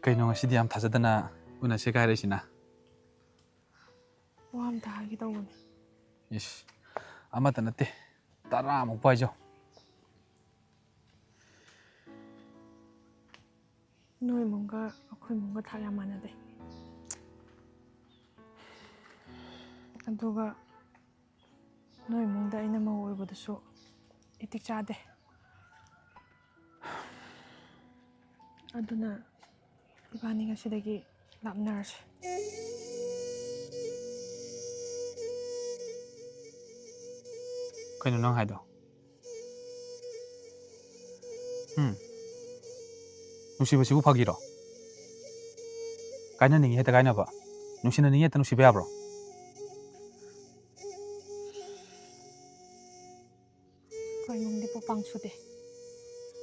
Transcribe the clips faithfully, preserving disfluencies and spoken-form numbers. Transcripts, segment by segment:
ꯀꯩꯅꯣ, ꯉꯁꯤꯗꯤ ꯌꯥꯝ ꯊꯥꯖꯗꯅ ꯎꯅꯁꯦ ꯀꯥꯏꯔꯛꯏꯁꯤꯅ? ꯋꯥ ꯑꯝꯇ ꯍꯥꯏꯒꯦ ꯇꯧꯕꯅꯦ꯫ ꯏꯁ, ꯑꯃꯠꯇ ꯅꯠꯇꯦ, ꯇꯔꯥꯃꯨꯛ ꯄꯥꯏꯖꯧ꯫ ꯅꯣꯏ ꯏꯃꯨꯡꯒ ꯑꯩꯈꯣꯏ ꯏꯃꯨꯡꯒ ꯊꯥꯛ ꯌꯥꯝ ꯃꯥꯟꯅꯗꯦ꯫ ꯑꯗꯨꯒ ꯅꯣꯏ ꯏꯃꯨꯡꯗ ꯑꯩꯅ ꯃꯧ ꯑꯣꯏꯕꯗꯨꯁꯨ ꯏꯇꯤꯛ ꯆꯥꯗꯦ꯫ ꯑꯗꯨꯅ ꯏꯕꯥꯅꯤ ꯉꯁꯤꯗꯒꯤ ꯂꯥꯞꯅꯔꯁꯦ꯫ ꯀꯩꯅꯣ ꯅꯪ ꯍꯥꯏꯗꯣ? ꯎꯝ? ꯅꯨꯡꯁꯤꯕꯁꯤꯕꯨ ꯐꯥꯒꯤꯔꯣ? ꯀꯥꯏꯅꯅꯤꯡꯉꯤ ꯍꯦꯛꯇ ꯀꯥꯏꯅꯕ, ꯅꯨꯡꯁꯤꯅꯅꯤꯡꯉꯤ ꯍꯦꯛꯇ ꯅꯨꯡꯁꯤꯕ ꯌꯥꯕ꯭ꯔꯣ? ꯑꯩꯈꯣꯏ ꯏꯃꯨꯡꯗꯤ ꯄꯣꯄꯥꯡ ꯁꯨꯗꯦ꯫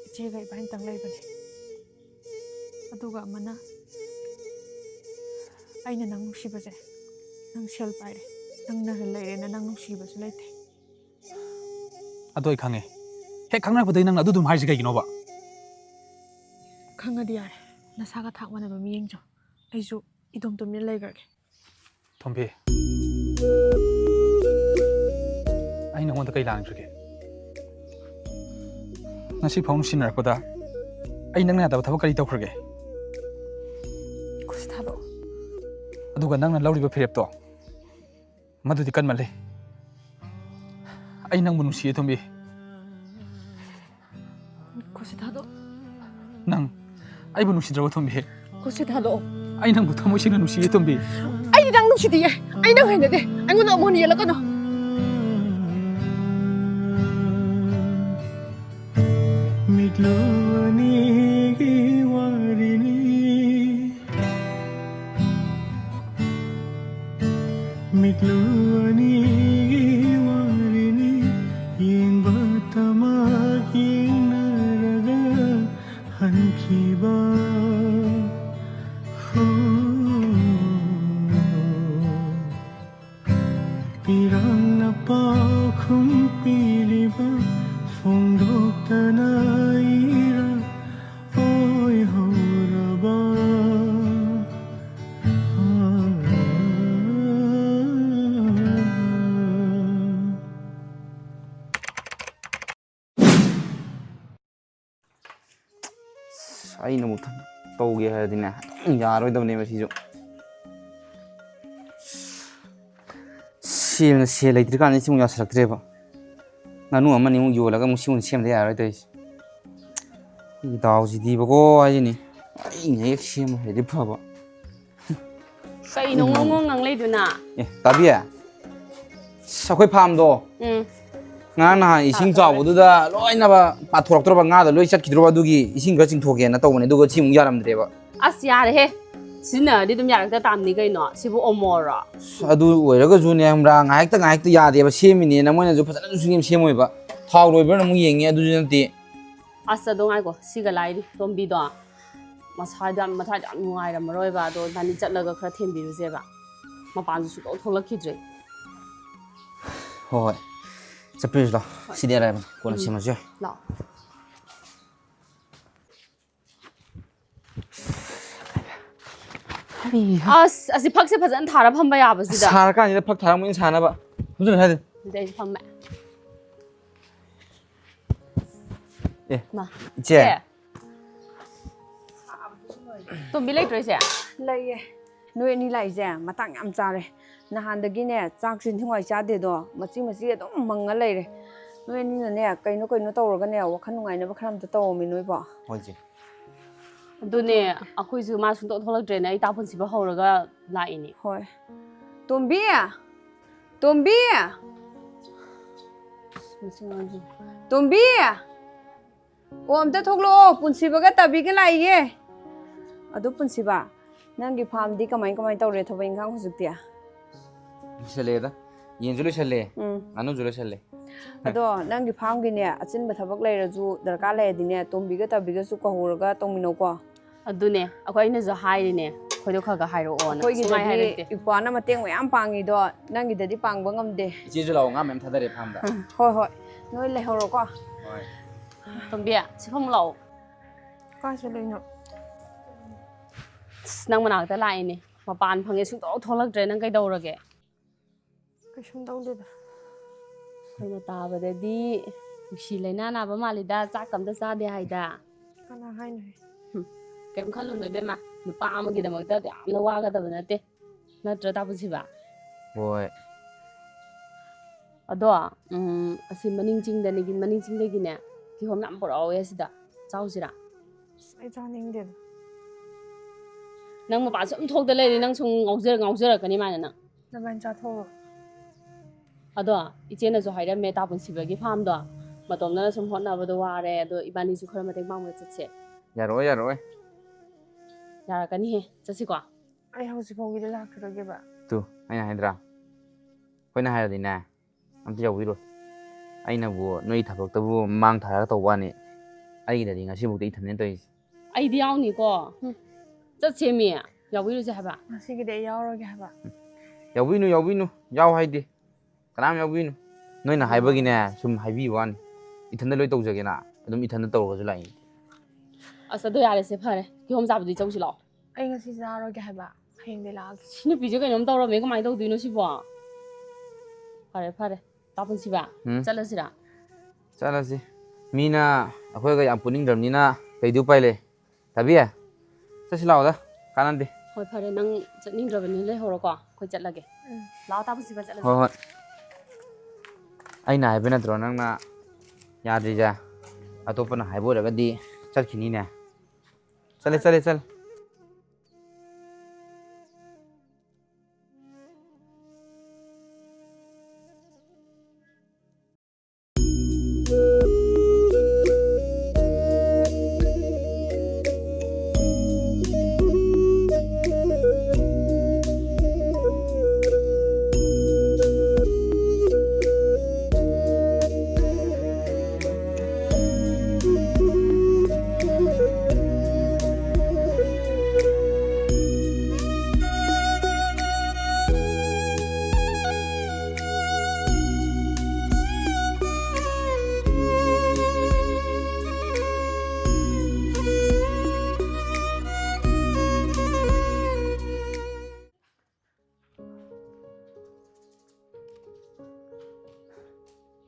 ꯏꯆꯦꯒ ꯏꯕꯥꯅꯤꯇꯪ ꯂꯩꯕꯅꯦ꯫ ꯑꯗꯨꯒ ꯑꯃꯅ, ꯑꯩꯅ ꯅꯪ ꯅꯨꯡꯁꯤꯕꯁꯦ, ꯅꯪ ꯁꯦꯜ ꯄꯥꯏꯔꯦ, ꯅꯪ ꯅꯔꯟ ꯂꯩꯔꯦꯅ ꯅꯪ ꯅꯨꯡꯁꯤꯕꯁꯨ ꯂꯩꯇꯦ꯫ ꯑꯗꯣ ꯑꯩ ꯈꯪꯉꯦ꯫ ꯍꯦꯛ ꯈꯪꯅꯔꯛꯄꯗꯒꯤ ꯅꯪꯅ ꯑꯗꯨ ꯑꯗꯨꯝ ꯍꯥꯏꯔꯤꯁꯦ ꯀꯩꯒꯤꯅꯣꯕ? ꯈꯪꯉꯗꯤ ꯌꯥꯔꯦ꯫ ꯅꯁꯥꯒ ꯊꯥꯛ ꯃꯥꯟꯅꯕ ꯃꯤ ꯌꯦꯡꯖꯧ꯫ ꯑꯩꯁꯨ ꯏꯇꯣꯝ ꯇꯨꯃꯤꯟ ꯂꯩꯈ꯭ꯔꯒꯦ꯫ ꯊꯣꯝꯕꯤ, ꯑꯩ ꯅꯉꯣꯟꯗ ꯀꯩ ꯂꯥꯟꯈ꯭ꯔꯒꯦ? ꯉꯁꯤ ꯐꯥꯎ ꯅꯨꯡꯁꯤꯅꯔꯛꯄꯗ ꯑꯩ ꯅꯪꯅ ꯌꯥꯗꯕ ꯊꯕꯛ ꯀꯔꯤ ꯇꯧꯈ꯭ꯔꯒꯦ? ꯈꯨꯠꯁꯤ ꯊꯥꯗꯣꯛꯑꯣ꯫ ꯑꯗꯨꯒ ꯅꯪꯅ ꯂꯧꯔꯤꯕ ꯐꯤꯔꯦꯞꯇꯣ, ꯃꯗꯨꯗꯤ ꯀꯟꯃꯜꯂꯦ꯫ ꯑꯩ ꯅꯪꯕꯨ ꯅꯨꯡꯁꯤꯌꯦ, ꯊꯣꯝꯕꯤ꯫ ꯈꯨꯠꯁꯤ ꯊꯥꯗꯣꯛ꯫ ꯅꯪ ꯑꯩꯕꯨ ꯅꯨꯡꯁꯤꯗ꯭ꯔꯕ, ꯊꯣꯝꯕꯤ? ꯈꯨꯠꯁꯤ ꯊꯥꯗꯣꯛꯑꯣ꯫ ꯑꯩ ꯅꯪꯕꯨ ꯊꯃꯣꯏ ꯁꯦꯡꯅ ꯅꯨꯡꯁꯤꯌꯦ, ꯊꯣꯝꯕꯤ꯫ ꯑꯩꯗꯤ ꯅꯪ ꯅꯨꯡꯁꯤꯗꯤꯌꯦ꯫ ꯑꯩ ꯅꯪ ꯍꯩꯅꯗꯦ꯫ ꯑꯩꯉꯣꯟꯗ ꯑꯃꯨꯛ ꯍꯟꯅ ꯌꯦꯠꯂꯛꯀꯅꯨ꯫ ꯃꯤꯠꯂꯨ ꯑꯅꯤꯒꯤ ꯋꯥꯔꯤꯅꯤ꯫ ꯃꯤꯠꯂꯨ ꯑꯅꯤꯒꯤ ꯋꯥꯔꯤꯅꯤ, ꯌꯦꯡꯕ ꯇꯃꯛ ꯌꯦꯡꯅꯔꯒ ꯍꯟꯈꯤꯕ꯫ ꯍꯣ꯫ ꯏꯔꯥꯡꯅ ꯄꯥꯎꯈꯨꯝ ꯄꯤꯔꯤꯕ, ꯐꯣꯡꯗꯣꯛꯇꯅ ꯏꯔꯥꯡ ꯑꯣꯏꯍꯧꯔꯕ꯫ ꯑꯩꯅ ꯑꯃꯨꯛ ꯊ-, ꯇꯧꯒꯦ ꯍꯥꯏꯔꯗꯤꯅꯦ, ꯑꯗꯨꯝ ꯌꯥꯔꯣꯏꯗꯕꯅꯦꯕ ꯁꯤꯁꯨ꯫ ꯁꯦꯜꯅ ꯁꯦꯜ ꯂꯩꯇ꯭ꯔꯤꯀꯥꯟꯗ ꯁꯤꯃꯨꯛ ꯌꯥꯁꯤꯜꯂꯛꯇ꯭ꯔꯦꯕ꯫ ꯉꯥꯅꯨ ꯑꯃꯅꯤꯃꯨꯛ ꯌꯣꯜꯂꯒ ꯑꯃꯨꯛ ꯁꯤꯃꯨꯛ ꯁꯦꯝꯗ ꯌꯥꯔꯣꯏ ꯇꯧꯔꯤꯁꯦ꯫ ꯑꯩꯒꯤ ꯗꯥꯎꯁꯤꯗꯤꯕꯀꯣ ꯍꯥꯏꯁꯤꯅꯤ꯫ ꯑꯩꯅ ꯍꯦꯛ ꯁꯦꯝꯕ ꯍꯩꯔꯗꯤ ꯐꯕ꯫ ꯀꯩꯅꯣ ꯎꯝ꯫ ꯉꯣꯡ ꯉꯣꯡ ꯉꯥꯡ ꯂꯩꯗꯨꯅ? ꯑꯦ, ꯇꯥꯕꯤ? ꯑꯁ, ꯑꯩꯈꯣꯏ ꯐꯥꯝꯗꯣ ꯎꯝ꯫ ꯉꯔꯥꯡ ꯅꯍꯥꯟ ꯏꯁꯤꯡ ꯇꯥꯗꯧꯔꯦ꯫ ꯆꯥꯎꯕꯗꯨꯗ ꯂꯣꯏꯅꯃꯛ ꯄꯥꯊꯣꯔꯛꯇ꯭ꯔꯕ, ꯉꯥꯗꯣ ꯂꯣꯏ ꯆꯠꯈꯤꯗ꯭ꯔꯕ, ꯑꯗꯨꯒꯤ ꯏꯁꯤꯡ ꯈꯔ ꯆꯤꯡꯊꯣꯛꯀꯦꯅ ꯇꯧꯕꯅꯦ, ꯑꯗꯨꯒ ꯁꯤ ꯑꯃꯨꯛ ꯌꯥꯔꯝꯗ꯭ꯔꯦꯕ꯫ ꯑꯁ, ꯌꯥꯔꯦꯍꯦ꯫ ꯁꯤꯖꯤꯟꯅꯔꯗꯤ ꯑꯗꯨꯝ ꯌꯥꯔꯛꯇ ꯇꯥꯕꯅꯤ ꯀꯩꯅꯣ꯫ ꯁꯤꯕꯨ ꯑꯣꯃꯣꯔꯣ? ꯑꯁ, ꯑꯗꯨ ꯑꯣꯏꯔꯒꯁꯨꯅꯦ, ꯈꯪꯕ꯭ꯔꯥ, ꯉꯥꯏꯍꯥꯛꯇ ꯉꯥꯏꯍꯥꯛꯇ ꯌꯥꯗꯦꯕ, ꯁꯦꯝꯃꯤꯅꯦꯅ ꯃꯣꯏꯅꯁꯨ ꯐꯖꯅꯁꯨ ꯁꯦꯝ-, ꯁꯦꯝꯃꯣꯏꯕ꯫ ꯊꯥꯎ ꯂꯣꯏꯕ꯭ꯔꯥꯅ ꯑꯃꯨꯛ ꯌꯦꯡꯉꯦ, ꯑꯗꯨꯁꯨ ꯅꯠꯇꯦ꯫ ꯑꯁ, ꯑꯗꯣ ꯉꯥꯏꯈꯣ, ꯁꯤꯒ ꯂꯥꯏꯔꯤ ꯇꯣꯝꯕꯤꯗꯣ ꯃꯁꯥꯗꯣ ꯌꯥꯝ, ꯃꯊꯥꯗꯣ ꯌꯥꯝ ꯅꯨꯡꯉꯥꯏꯔꯝꯃꯔꯣꯏꯕ꯫ ꯑꯗꯣ ꯏꯕꯥꯅꯤ ꯆꯠꯂꯒ ꯈꯔ ꯊꯦꯝꯕꯤꯔꯨꯁꯦꯕ꯫ ꯃꯄꯥꯟꯁꯨ ꯁꯨꯡꯊꯣꯛ ꯊꯣꯛꯂꯛꯈꯤꯗ꯭ꯔꯦ꯫ ꯍꯣꯏ, ꯍꯣꯏ꯫ ꯆꯠꯄꯤꯔꯨꯁꯤ ꯂꯥꯎ꯫ ꯍꯣꯏ꯫ ꯁꯤꯗꯤ ꯑꯔꯥꯏꯕꯅꯤ꯫ ꯀꯣꯟꯅ ꯎꯝ꯫ ꯁꯦꯝꯃꯁꯨ ꯌꯥꯏ꯫ ꯂꯥꯛꯑꯣ꯫ ꯑꯁ, ꯑꯁꯤ ꯐꯛꯁꯦ ꯐꯖꯅ ꯊꯥꯔ ꯐꯝꯕ ꯌꯥꯕꯁꯤꯗ꯫ ꯁꯥꯔꯀꯥꯟꯁꯤꯗ ꯐꯛ ꯊꯥꯔ ꯑꯃꯨꯛ ꯏꯟ ꯁꯥꯅꯕ꯫ ꯐꯝꯖꯤꯜꯂꯨ ꯍꯥꯏꯗꯨꯅꯤ꯫ ꯑꯗꯨꯗꯤ ꯑꯩꯁꯨ ꯐꯝꯃꯦ꯫ ꯑꯦ, ꯃꯥ꯫ ꯏꯆꯦ꯫ ꯑꯦ꯫ ꯇꯣꯝꯕꯤ ꯂꯩꯇ꯭ꯔꯣ, ꯏꯆꯦ? ꯂꯩꯌꯦ꯫ ꯅꯣꯏ ꯑꯅꯤ ꯂꯥꯛꯏꯁꯦ ꯃꯇꯥꯡ ꯌꯥꯝ ꯆꯥꯔꯦ꯫ ꯅꯍꯥꯟꯗꯒꯤꯅꯦ, ꯆꯥꯛꯁꯨ ꯅꯤꯡꯊꯤꯅꯨꯡꯉꯥꯏ ꯆꯥꯗꯦꯗꯣ, ꯃꯆꯤ ꯃꯆꯤ ꯑꯗꯨꯝ ꯃꯪꯉ ꯂꯩꯔꯦ꯫ ꯅꯣꯏ ꯑꯅꯤꯅꯅꯦ, ꯀꯩꯅꯣ ꯀꯩꯅꯣ ꯇꯧꯔꯒꯅꯦ, ꯋꯥꯈꯜ ꯅꯨꯡꯉꯥꯏꯅꯕ ꯈꯔ ꯑꯝꯇ ꯇꯧꯔꯝꯃꯤ ꯅꯣꯏꯕꯣ꯫ ꯍꯣꯏ, ꯏꯆꯦ꯫ ꯑꯗꯨꯅꯦ, ꯑꯩꯈꯣꯏꯁꯨ ꯃꯥ ꯁꯨꯡꯊꯣꯛ ꯊꯣꯛꯂꯛꯇ꯭ꯔꯦꯅꯦ, ꯑꯩ ꯇꯥ ꯄꯨꯟꯁꯤꯕ ꯍꯧꯔꯒ ꯂꯥꯛꯏꯅꯦ꯫ ꯍꯣꯏ꯫ ꯇꯣꯝꯕꯤ! ꯇꯣꯝꯕꯤ! ꯃꯁꯤ ꯑꯉꯥꯡꯁꯦ꯫ ꯇꯣꯝꯕꯤ! ꯑꯣ, ꯑꯝꯇ ꯊꯣꯛꯂꯛꯑꯣ, ꯄꯨꯟꯁꯤꯕꯒ ꯇꯥꯕꯤꯒ ꯂꯥꯛꯏꯌꯦ꯫ ꯑꯗꯨ ꯄꯨꯟꯁꯤꯕ, ꯅꯪꯒꯤ ꯐꯥꯝꯗꯤ ꯀꯃꯥꯏ ꯀꯃꯥꯏ ꯇꯧꯔꯦ ꯊꯕꯛ ꯏꯪꯈꯥꯡ ꯍꯧꯖꯤꯛꯇꯤ? ꯂꯣꯏꯁꯜꯂꯦꯗ꯫ ꯌꯦꯟꯁꯨ ꯂꯣꯏꯁꯜꯂꯦ, ꯎꯝ꯫ ꯉꯥꯅꯨꯁꯨ ꯂꯣꯏꯁꯜꯂꯦ꯫ ꯑꯗꯣ ꯅꯪꯒꯤ ꯐꯥꯝꯒꯤꯅꯦ, ꯑꯆꯤꯟꯕ ꯊꯕꯛ ꯂꯩꯔꯁꯨ, ꯗꯔꯀꯥꯔ ꯂꯩꯔꯗꯤꯅꯦ, ꯇꯣꯝꯕꯤꯒ ꯇꯥꯕꯤꯒꯁꯨ ꯀꯧꯍꯧꯔꯒ ꯇꯧꯃꯤꯟꯅꯧꯀꯣ꯫ ꯑꯗꯨꯅꯦ, ꯑꯩꯈꯣꯏ, ꯑꯩꯅꯁꯨ ꯍꯥꯏꯔꯤꯅꯦ, ꯑꯩꯈꯣꯏꯗꯣ ꯈꯔ ꯈꯔ ꯍꯥꯏꯔꯛꯑꯣꯅ꯫ ꯑꯩꯈꯣꯏꯒꯤꯗꯗꯤ ꯁꯨꯡꯍꯥꯏ ꯍꯥꯏꯔꯛꯇꯦ꯫ ꯏꯄ꯭ꯋꯥꯅ ꯃꯇꯦꯡ ꯃꯌꯥꯝ ꯄꯥꯡꯉꯤꯗꯣ, ꯅꯪꯒꯤꯗꯗꯤ ꯄꯥꯡꯕ ꯉꯝꯗꯦ꯫ ꯏꯆꯦꯁꯨ ꯂꯥꯛꯑꯣ, ꯉꯥ ꯃꯌꯥꯝ ꯊꯥꯗꯔꯦ ꯐꯥꯝꯗ꯫ ꯍꯣꯏ, ꯍꯣꯏ, ꯅꯣꯏ ꯂꯩꯍꯧꯔꯣꯀꯣ꯫ ꯍꯣꯏ꯫ ꯇꯣꯝꯕꯤ, ꯁꯤ ꯐꯝꯃꯨ ꯂꯥꯛꯑꯣ꯫ ꯀꯥꯏ ꯆꯠꯂꯨꯏꯅꯣ? ꯑꯁ, ꯅꯪ ꯃꯅꯥꯛꯇ ꯂꯥꯛꯏꯅꯦ꯫ ꯃꯄꯥꯟ ꯐꯪꯉꯦ, ꯁꯨꯡꯊꯣꯛ ꯊꯣꯛꯂꯛꯇ꯭ꯔꯦ꯫ ꯅꯪ ꯀꯩꯗꯧꯔꯒꯦ? ꯀꯩꯁꯨꯝ ꯇꯧꯗꯦꯗ꯫ ꯑꯩꯈꯣꯏꯅ ꯇꯥꯕꯗꯗꯤ ꯅꯨꯡꯁꯤ ꯂꯩꯅꯥ ꯅꯥꯕ ꯃꯥꯜꯂꯤꯗ, ꯆꯥꯛꯀ ꯑꯝꯇ ꯆꯥꯗꯦ ꯍꯥꯏꯗ꯫ ꯀꯅꯥ ꯍꯥꯏꯅꯣꯍꯦ? ꯀꯩꯝ ꯈꯜꯂꯨꯅꯨ ꯏꯕꯦꯝꯃ, ꯅꯨꯄꯥ ꯑꯃꯒꯤꯗꯃꯛꯇ ꯌꯥꯝꯅ ꯋꯥꯒꯗꯕ ꯅꯠꯇꯦ, ꯅꯠꯇ꯭ꯔ ꯇꯥ ꯄꯨꯟꯁꯤꯕ? ꯍꯣꯏ꯫ ꯑꯗꯣ, ꯎꯝ, ꯑꯁꯤ ꯃꯅꯤꯡ ꯆꯤꯡꯗꯅꯤꯒꯤ ꯃꯅꯤꯡ ꯆꯤꯡꯗꯒꯤꯅꯦ, ꯀꯤꯍꯣꯝ ꯌꯥꯝ ꯄꯨꯔꯛꯍꯧꯋꯦ ꯑꯁꯤꯗ, ꯆꯥꯎꯁꯤꯔꯥ? ꯑꯁ, ꯑꯩ ꯆꯥꯅꯤꯡꯗꯦꯗ꯫ ꯅꯪ ꯃꯄꯥꯟ ꯁꯨꯝ ꯊꯣꯛꯇ ꯂꯩꯔꯗꯤ ꯅꯪ ꯁꯨꯝ ꯉꯥꯎꯖꯔ ꯉꯥꯎꯖꯔꯛꯀꯅꯤ ꯃꯥꯅ ꯅꯪ꯫ ꯅꯕꯥꯅꯤ ꯆꯥꯊꯣꯛꯎꯔꯣ꯫ ꯑꯗꯣ, ꯏꯆꯦꯅꯁꯨ ꯍꯥꯏꯔꯝꯃꯦ ꯇꯥ ꯄꯨꯟꯁꯤꯕꯒꯤ ꯐꯥꯝꯗꯣ ꯃꯇꯣꯝꯗꯅ ꯁꯨꯝ ꯍꯣꯠꯅꯕꯗꯣ ꯋꯥꯔꯦ, ꯑꯗꯣ ꯏꯕꯥꯅꯤꯁꯨ ꯈꯔ ꯃꯇꯦꯡ ꯄꯥꯡꯕ ꯆꯠꯁꯦ꯫ ꯌꯥꯔꯛꯑꯣꯏ, ꯌꯥꯔꯛꯑꯣꯏ꯫ ꯌꯥꯔꯛꯀꯅꯤꯍꯦ, ꯆꯠꯁꯤꯀꯣ꯫ ꯑꯩ ꯍꯧꯖꯤꯛ ꯐꯥꯎꯒꯤꯗꯤ ꯂꯥꯛꯈꯤꯔꯣꯏꯒꯦꯕ꯫ ꯇꯨ, ꯑꯩꯅ ꯍꯥꯏꯗ꯭ꯔꯥ? ꯑꯩꯈꯣꯏꯅ ꯍꯥꯏꯔꯗꯤꯅꯦ, ꯑꯝꯇ ꯌꯥꯎꯕꯤꯔꯣꯏ꯫ ꯑꯩꯅꯕꯨ ꯅꯣꯏ ꯊꯕꯛꯇꯕꯨ ꯃꯥꯡ ꯊꯥꯔꯒ ꯇꯧꯕ ꯋꯥꯅꯤ꯫ ꯑꯩꯒꯤꯗꯗꯤ ꯉꯁꯤꯐꯥꯎꯗ ꯏꯊꯟꯗꯅ ꯇꯧꯔꯤꯁꯦ꯫ ꯑꯩꯗꯤ ꯌꯥꯎꯅꯤꯀꯣ꯫ ꯆꯠꯁꯦꯃꯤ, ꯌꯥꯎꯕꯤꯔꯨꯁꯦ ꯍꯥꯏꯕ꯫ ꯉꯁꯤꯒꯤꯗꯤ ꯑꯩ ꯌꯥꯎꯔꯒꯦ ꯍꯥꯏꯕ꯫ ꯌꯥꯎꯕꯤꯅꯨ, ꯌꯥꯎꯕꯤꯅꯨ, ꯌꯥꯎ ꯍꯥꯏꯗꯤ꯫ ꯀꯅꯥꯝ ꯌꯥꯎꯕꯤꯅꯨ꯫ ꯅꯣꯏꯅ ꯍꯥꯏꯕꯒꯤꯅꯦ, ꯁꯨꯝ ꯍꯥꯏꯕꯤꯕ ꯋꯥꯅꯤ꯫ ꯏꯊꯟꯗ ꯂꯣꯏ ꯇꯧꯖꯒꯦꯅ ꯑꯗꯨꯝ ꯏꯊꯟꯗ ꯇꯧꯔꯒꯁꯨ ꯂꯥꯛꯏꯅꯤ꯫ ꯑꯁ, ꯑꯗꯨ ꯌꯥꯔꯦꯁꯦ, ꯐꯔꯦ꯫ ꯀꯤꯍꯣꯝ ꯆꯥꯕꯗꯤ ꯆꯧꯁꯤ ꯂꯥꯛꯑꯣ꯫ ꯑꯩ ꯉꯁꯤ ꯆꯥꯔꯣꯏꯒꯦ ꯍꯥꯏꯕ꯫ ꯍꯌꯦꯡꯗꯤ ꯂꯥꯛꯑꯒꯦ꯫ ꯁꯤ ꯅꯨꯄꯤꯁꯦ ꯀꯩꯅꯣꯝ ꯇꯧꯔꯝꯃꯦ, ꯀꯃꯥꯏꯅ ꯇꯧꯗꯣꯏꯅꯣ ꯁꯤꯕꯣ? ꯐꯔꯦ, ꯐꯔꯦ꯫ ꯇꯥ ꯄꯨꯟꯁꯤꯕ, ꯎꯝ? ꯆꯠꯂꯁꯤꯔꯥ? ꯆꯠꯂꯁꯤ꯫ ꯃꯤꯅ ꯑꯩꯈꯣꯏꯒ ꯌꯥꯝ ꯄꯨꯅꯤꯡꯗ꯭ꯔꯕꯅꯤꯅ ꯀꯩꯗꯤ ꯎꯄꯥꯏ ꯂꯩ? ꯊꯕꯤ, ꯆꯠꯁꯤ ꯂꯥꯛꯑꯣꯗ, ꯀꯥꯟꯅꯗꯦ꯫ ꯍꯣꯏ, ꯐꯔꯦ, ꯅꯪ ꯆꯠꯅꯤꯡꯗ꯭ꯔꯕꯅꯤꯅ ꯂꯩꯍꯧꯔꯣꯀꯣ, ꯑꯩꯈꯣꯏ ꯆꯠꯂꯒꯦ꯫ ꯎꯝ꯫ ꯂꯥꯛꯑꯣ, ꯇꯥ ꯄꯨꯟꯁꯤꯕ, ꯆꯠꯂꯁꯤ꯫ ꯍꯣꯏ, ꯍꯣꯏ꯫ ꯑꯩꯅ ꯍꯥꯏꯕ ꯅꯠꯇ꯭ꯔꯣ ꯅꯪꯅ ꯌꯥꯗ꯭ꯔꯤꯁꯦ? ꯑꯇꯣꯞꯄꯅ ꯍꯥꯏꯕ ꯑꯣꯏꯔꯒꯗꯤ ꯆꯠꯈꯤꯅꯤꯅꯦ꯫ ꯆꯠꯂꯦ, ꯆꯠꯂꯦ, ꯆꯠꯂꯦ꯫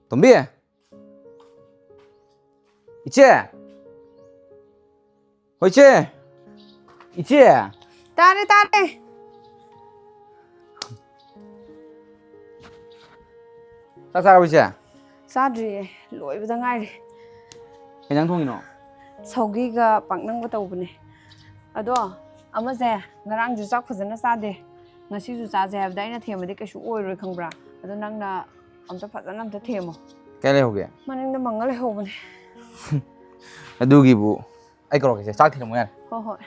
ꯇꯣꯝꯕꯤ! ꯏꯆꯦ! ꯍꯣꯏ, ꯏꯆꯦ! ꯏꯆꯦ! ꯇꯥꯔꯦ, ꯇꯥꯔꯦ꯫ ꯆꯥꯛ ꯆꯥꯔꯕꯣ, ꯏꯆꯦ? ꯆꯥꯗ꯭ꯔꯤꯌꯦ, ꯂꯣꯏꯕꯗ ꯉꯥꯏꯔꯤ꯫ ꯀꯩ ꯏꯟꯖꯥꯡ ꯊꯣꯡꯉꯤꯅꯣ? ꯁꯧꯒꯤꯒ ꯄꯥꯛꯅꯝꯒ ꯇꯧꯕꯅꯦ꯫ ꯑꯗꯣ, ꯑꯃꯁꯦ ꯉꯔꯥꯡꯁꯨ ꯆꯥꯛ ꯐꯖꯅ ꯆꯥꯗꯦ, ꯉꯁꯤꯁꯨ ꯆꯥꯁꯦ ꯍꯥꯏꯕꯗ ꯑꯩꯅ ꯊꯦꯝꯕꯗꯤ ꯀꯩꯁꯨ ꯑꯣꯏꯔꯣꯏ ꯈꯪꯕ꯭ꯔꯥ? ꯑꯗꯣ ꯅꯪꯅ ꯑꯝꯇ ꯐꯖꯅ ꯑꯝꯇ ꯊꯦꯝꯃꯣ꯫ ꯀꯥꯏ ꯂꯩꯍꯧꯒꯦ? ꯃꯅꯤꯡꯗ ꯃꯪꯉ ꯂꯩꯍꯧꯕꯅꯦ꯫ ꯑꯗꯨꯒꯤꯕꯨ ꯑꯩ ꯀꯧꯔꯛꯀꯦꯁꯦ, ꯆꯥꯛ ꯊꯤꯔꯝꯃꯣ ꯌꯥꯔꯦ꯫ ꯍꯣꯏ, ꯍꯣꯏ꯫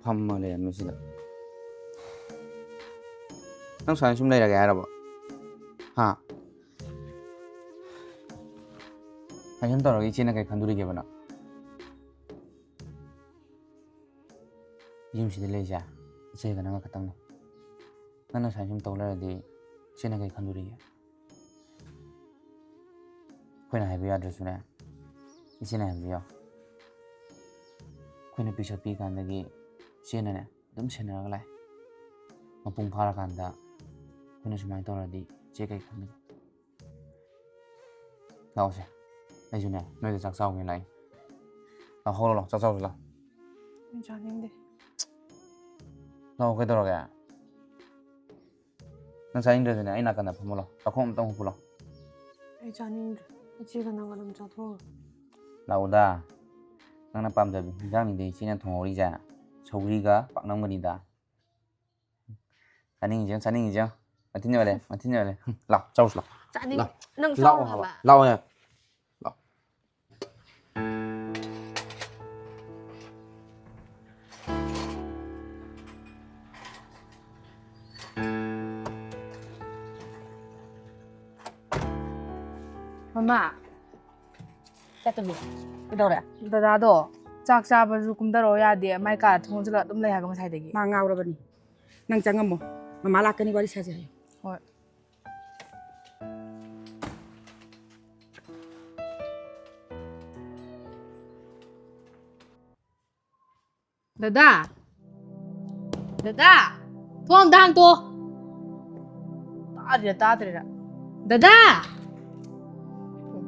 ꯐꯝꯃ ꯂꯩꯔꯝꯃꯤ ꯁꯤꯗ꯫ ꯅꯪ ꯁꯨꯃꯥꯏꯅ ꯁꯨꯝ ꯂꯩꯔꯒꯦ ꯍꯥꯏꯔꯕꯣ? ꯍꯥ? ꯁꯨꯃꯥꯏꯅ ꯁꯨꯝ ꯇꯧꯔꯒ ꯏꯆꯦꯅ ꯀꯩ ꯈꯟꯗꯣꯔꯤꯒꯦꯕ ꯅꯪ? ꯌꯨꯝꯁꯤꯗ ꯂꯩꯁꯦ ꯏꯆꯦꯒ ꯅꯪꯒ ꯈꯛꯇꯪꯅꯤ꯫ ꯅꯪꯅ ꯁꯨꯃꯥꯏꯅ ꯁꯨꯝ ꯇꯧ ꯂꯩꯔꯗꯤ ꯏꯆꯦꯅ ꯀꯩ ꯈꯟꯗꯣꯔꯤꯒꯦ? ꯑꯩꯈꯣꯏꯅ ꯍꯥꯏꯕ ꯌꯥꯗ꯭ꯔꯁꯨꯅꯦ, ꯏꯆꯦꯅ ꯍꯥꯏꯕꯤꯌꯣ꯫ ꯑꯩꯈꯣꯏꯅ ꯄꯤꯛꯆꯔ ꯄꯤꯛꯏꯀꯥꯟꯗꯒꯤ ꯏꯆꯦꯅꯅꯦ ꯑꯗꯨꯝ ꯁꯦꯟꯅꯔꯒ ꯂꯥꯛꯑꯦ꯫ ꯃꯄꯨꯡ ꯐꯥꯔꯀꯥꯟꯗ ꯑꯩꯈꯣꯏꯅ ꯁꯨꯃꯥꯏꯅ ꯇꯧꯔꯗꯤ ꯏꯆꯦ ꯀꯩ ꯈꯟꯒꯅꯤ? ꯂꯥꯛꯑꯣꯁꯦ, ꯑꯩꯁꯨꯅꯦ ꯅꯣꯏꯗ ꯆꯥꯛ ꯆꯥꯎꯒꯦꯅ ꯂꯥꯛꯏ꯫ ꯂꯥꯛꯑꯣ, ꯍꯧꯒꯠꯂꯣ, ꯂꯥꯛꯑꯣ, ꯆꯥꯛ ꯆꯥꯎꯁꯤ ꯂꯥꯛꯑꯣ꯫ ꯑꯩ ꯆꯥꯅꯤꯡꯗꯦ꯫ ꯂꯥꯛꯑꯣ, ꯀꯩꯗꯧꯔꯒꯦ? ꯅꯪ ꯆꯥꯅꯤꯡꯗ꯭ꯔꯁꯨꯅꯦ, ꯑꯩ ꯅꯥꯀꯟꯗ ꯐꯝꯃꯣ ꯂꯥꯛꯑꯣ꯫ ꯆꯥꯛꯈꯣꯝ ꯑꯝꯇꯪ ꯍꯨꯞꯄꯨ ꯂꯥꯛꯑꯣ꯫ ꯑꯩ ꯆꯥꯅꯤꯡꯗ꯭ꯔꯦ꯫ ꯏꯆꯦꯒ ꯅꯪꯒ ꯑꯗꯨꯝ ꯆꯥꯊꯣꯛꯑꯒ꯫ ꯂꯥꯛꯑꯣꯗ꯫ ꯅꯪꯅ ꯄꯥꯝꯖꯕ ꯍꯤꯟꯖꯥꯡꯅꯤꯗꯤ ꯏꯆꯦꯅ ꯊꯣꯡꯍꯧꯔꯤꯁꯦ꯫ ꯁꯧꯒ꯭ꯔꯤꯒ ꯄꯥꯛꯅꯝꯒꯅꯤꯗ꯫ ꯆꯥꯅꯤꯡꯉꯤꯁꯦ ꯌꯦꯡꯉꯨ, ꯆꯥꯅꯤꯡꯉꯤꯁꯦ ꯌꯦꯡꯉꯨ꯫ ꯃꯊꯤꯟ ꯌꯣꯜꯂꯦ, ꯃꯊꯤꯟ ꯌꯣꯜꯂꯦ꯫ ꯍꯨꯝ, ꯂꯥꯛꯑꯣ, ꯆꯥꯎꯁꯤ ꯂꯥꯛꯑꯣ꯫ ꯆꯥꯅꯤꯡ-, ꯂꯥꯛꯑꯣ꯫ ꯅꯪ ꯂꯥꯛꯑꯣ ꯆꯥꯎ ꯍꯥꯏꯕ꯫ ꯍꯥꯏꯕ꯫ ꯂꯥꯛꯑꯣ ꯌꯥꯔꯦ꯫ ꯂꯥꯛꯑꯣ꯫ ꯃꯃꯥ꯫ ꯆꯠꯇꯕꯤ꯫ ꯀꯩꯗꯧꯔꯦ? ꯗꯗꯥꯗꯣ ꯆꯥꯛ ꯆꯥꯕꯁꯨ ꯀꯨꯝꯊꯔꯛꯑꯣ ꯌꯥꯗꯦ, ꯃꯥꯏ ꯀꯥꯗ ꯊꯣꯡ ꯂꯣꯟꯁꯤꯜꯂꯒ ꯑꯗꯨꯝ ꯂꯩ ꯍꯥꯏꯕ ꯉꯁꯥꯏꯗꯒꯤ꯫ ꯃꯥ ꯉꯥꯎꯔꯕꯅꯤ꯫ ꯅꯪ ꯆꯪꯉꯝꯃꯣ꯫ ꯃꯃꯥ ꯂꯥꯛꯀꯅꯤ, ꯋꯥꯔꯤ ꯁꯥꯁꯦ ꯍꯥꯏꯌꯨ꯫ ꯍꯣꯏ꯫ ꯗꯗꯥ! ꯗꯗꯥ! ꯊꯣꯡ ꯑꯝꯇ ꯍꯥꯡꯇꯣꯛꯑꯣ꯫ ꯇꯥꯗ꯭ꯔꯤꯔꯥ ꯇꯥꯗ꯭ꯔꯤꯔꯥ꯫ ꯗꯗꯥ!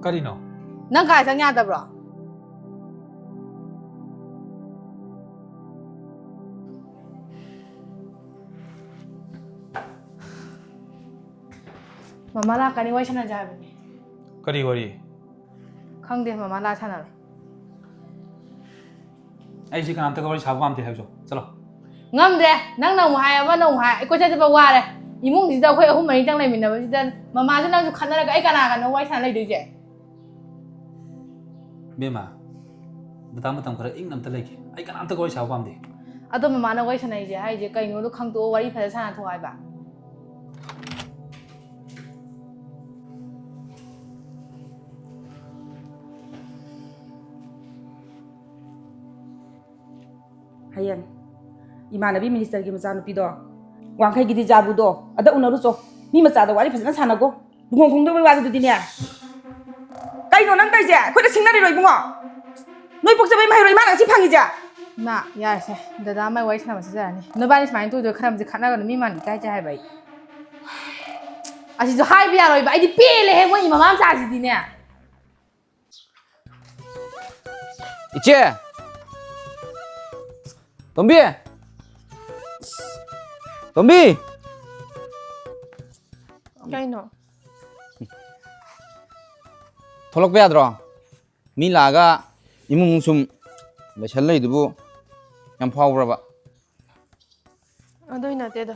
ꯀꯔꯤꯅꯣ? ꯅꯪ ꯀꯥꯏ ꯆꯪ ꯌꯥꯗꯕ꯭ꯔꯣ? ꯃꯃꯥ ꯂꯥꯛꯀꯅꯤ, ꯋꯥꯔꯤ ꯁꯥꯟꯅꯁꯦ ꯍꯥꯏꯕꯅꯦ꯫ ꯀꯔꯤ ꯋꯥꯔꯤ? ꯈꯪꯗꯦ, ꯃꯃꯥ ꯂꯥꯛ ꯁꯥꯟꯅꯔꯣ꯫ ꯑꯩꯁꯤ ꯀꯅꯥꯝꯇꯒ ꯋꯥꯔꯤ ꯁꯥꯕ ꯄꯥꯝꯗꯦ ꯍꯥꯏꯕꯁꯨ꯫ ꯆꯠꯂꯣ꯫ ꯉꯝꯗ꯭ꯔꯦ꯫ ꯅꯪꯅ ꯑꯃꯨꯛ ꯍꯥꯏ, ꯑꯃꯅ ꯑꯃꯨꯛ ꯍꯥꯏ꯫ ꯑꯩ ꯀꯣꯏꯆꯠ ꯆꯠꯄ ꯋꯥꯔꯦ꯫ ꯏꯃꯨꯡꯁꯤꯗ ꯑꯩꯈꯣꯏ ꯑꯍꯨꯝ ꯃꯔꯤꯇꯪ ꯂꯩꯃꯤꯟꯅꯕꯁꯤꯗ ꯃꯃꯥꯁꯨ ꯅꯪꯁꯨ ꯈꯠꯅꯔꯒ ꯑꯩ ꯀꯅꯥ ꯀꯅꯥꯅꯣ ꯋꯥꯔꯤ ꯁꯥꯟꯅ ꯂꯩꯗꯣꯏꯁꯦ? ꯕꯦꯝꯃ, ꯗꯗꯥ ꯃꯇꯝ ꯈꯔ ꯏꯪꯅ ꯑꯝꯇ ꯂꯩꯒꯦ꯫ ꯑꯩ ꯀꯅꯥꯝꯇꯒ ꯋꯥꯔꯤ ꯁꯥꯕ ꯄꯥꯝꯗꯦ꯫ ꯑꯗꯣ ꯃꯃꯥꯅ ꯋꯥꯔꯤ ꯁꯥꯟꯅꯩꯁꯦ ꯍꯥꯏꯁꯦ ꯀꯩꯅꯣꯗꯣ ꯈꯪꯗꯣꯛꯑꯣ, ꯋꯥꯔꯤ ꯐꯖꯅ ꯁꯥꯟꯅꯊꯣꯛꯑꯣ ꯍꯥꯏꯕ꯫ ꯍꯌꯦꯡ ꯏꯃꯥꯟꯅꯕꯤ ꯃꯤꯅꯤꯁꯇꯔꯒꯤ ꯃꯆꯥꯅꯨꯄꯤꯗꯣ, ꯋꯥꯡꯈꯩꯒꯤ ꯗꯤꯖꯥꯕꯨꯗꯣ, ꯑꯗ ꯎꯅꯔꯨꯆꯣ꯫ ꯃꯤ ꯃꯆꯥꯗ ꯋꯥꯔꯤ ꯐꯖꯅ ꯁꯥꯟꯅꯒꯣ꯫ ꯂꯨꯍꯣꯡ ꯈꯣꯡꯗꯣꯡꯕꯩ ꯋꯥꯗꯨꯗꯤꯅꯦ꯫ ꯀꯩꯅꯣ ꯅꯪ ꯇꯧꯔꯤꯁꯦ? ꯑꯩꯈꯣꯏꯗ ꯁꯤꯡꯅꯔꯤꯔꯣ ꯏꯕꯨꯡꯉꯣ? ꯅꯣꯏ ꯄꯣꯛꯆꯕꯩ ꯃꯍꯩꯔꯣ ꯏꯃꯥꯅ ꯉꯁꯤ ꯐꯪꯉꯤꯁꯦ? ꯏꯃꯥ, ꯌꯥꯔꯁꯦ꯫ ꯗꯗꯥ ꯃꯥꯏ ꯋꯥꯔꯤ ꯁꯥꯟꯅꯕ ꯆꯠꯆꯔꯅꯤ꯫ ꯅꯣꯏꯕꯥꯅꯤ ꯁꯨꯃꯥꯏꯅ ꯇꯧꯗꯣꯏ ꯈꯔ ꯑꯃꯁꯦ ꯈꯠꯅꯒꯅꯨ, ꯃꯤ ꯃꯥꯟꯗꯤ ꯏꯀꯥꯏꯖꯩ ꯍꯥꯏꯕ ꯑꯩ꯫ ꯑꯁꯤꯁꯨ ꯍꯥꯏꯕ ꯌꯥꯔꯣꯏꯕ꯫ ꯑꯩꯗꯤ ꯄꯦꯜꯂꯦꯍꯦ ꯃꯣꯏꯒꯤ ꯃꯃꯥ ꯃꯆꯥꯁꯤꯗꯤꯅꯦ꯫ ꯏꯆꯦ! ꯇꯣꯝꯕꯤ! ꯇꯣꯝꯕꯤ! ꯀꯩꯅꯣ? ꯊꯣꯛꯂꯛꯄ ꯌꯥꯗ꯭ꯔꯣ? ꯃꯤ ꯂꯥꯛꯑꯒ ꯏꯃꯨꯡ ꯁꯨꯝ ꯂꯩꯁꯜ ꯂꯩꯗꯨꯕꯨ ꯌꯥꯝ ꯐꯥꯎꯕ꯭ꯔꯕ? ꯑꯗꯨꯏ ꯅꯠꯇꯦꯗ,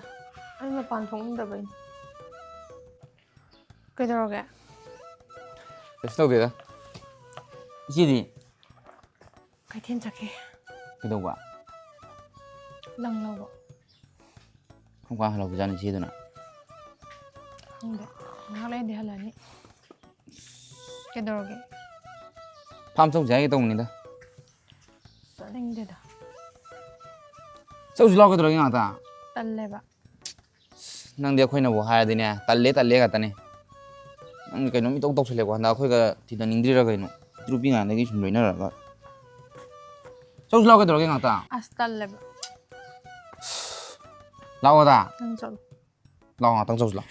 ꯑꯩ ꯃꯄꯥꯟ ꯊꯣꯛꯅꯤꯡꯗꯕꯩꯅꯤ꯫ ꯀꯩꯗꯧꯔꯒꯦ? ꯀꯩꯁꯨ ꯇꯧꯗꯦꯗ꯫ ꯏꯆꯦꯗꯤ? ꯀꯩꯊꯦꯜ ꯆꯠꯈꯤ꯫ ꯀꯩꯗꯧꯕ? ꯂꯪ ꯂꯧꯕ꯫ ꯀꯔꯝ ꯀꯥꯟ ꯍꯜꯂꯛꯇꯣꯏꯖꯥꯠꯅꯣ ꯏꯆꯦꯗꯨꯅ? ꯈꯪꯗꯦ, ꯉꯥꯏꯍꯥꯛ ꯂꯩꯔꯗꯤ ꯍꯜꯂꯛꯑꯅꯤ꯫ ꯀꯩꯗꯧꯔꯒꯦ? ꯐꯥꯝ ꯆꯧꯁꯦ ꯍꯥꯏꯒꯦ ꯇꯧꯕꯅꯤꯗ꯫ ꯆꯠꯅꯤꯡꯗꯦꯗ꯫ ꯆꯧꯁꯤ ꯂꯥꯛꯑꯣ ꯀꯩꯗꯧꯔꯒꯦ ꯉꯥꯛꯇ? ꯇꯜꯂꯦꯕ꯫ ꯅꯪꯗꯤ ꯑꯩꯈꯣꯏꯅꯕꯨ ꯍꯥꯏꯔꯗꯤꯅꯦ, "ꯇꯜꯂꯦ, ꯇꯜꯂꯦ" ꯉꯥꯛꯇꯅꯦ꯫ ꯅꯪꯗꯤ ꯀꯩꯅꯣꯝ ꯏꯇꯧ ꯇꯧꯁꯜꯂꯦꯀꯣ, ꯍꯟꯗꯛ ꯑꯩꯈꯣꯏꯒ ꯇꯤꯟꯅꯅꯤꯡꯗ꯭ꯔꯤꯔꯥ ꯀꯩꯅꯣ? ꯄꯤꯛꯇ꯭ꯔꯨ ꯄꯤꯛꯉꯥꯏꯗꯒꯤ ꯁꯨꯝ ꯂꯣꯏꯅꯔꯒ꯫ ꯆꯧꯁꯤ ꯂꯥꯛꯑꯣ ꯀꯩꯗꯧꯔꯒꯦ ꯉꯥꯛꯇ? ꯑꯁ, ꯇꯜꯂꯦꯕ꯫ ꯂꯥꯛꯑꯣꯗ꯫ ꯅꯪ ꯆꯠꯂꯣ꯫ ꯂꯥꯛꯑꯣ, ꯉꯥꯛꯇꯪ ꯆꯧꯁꯤ ꯂꯥꯛꯑꯣ꯫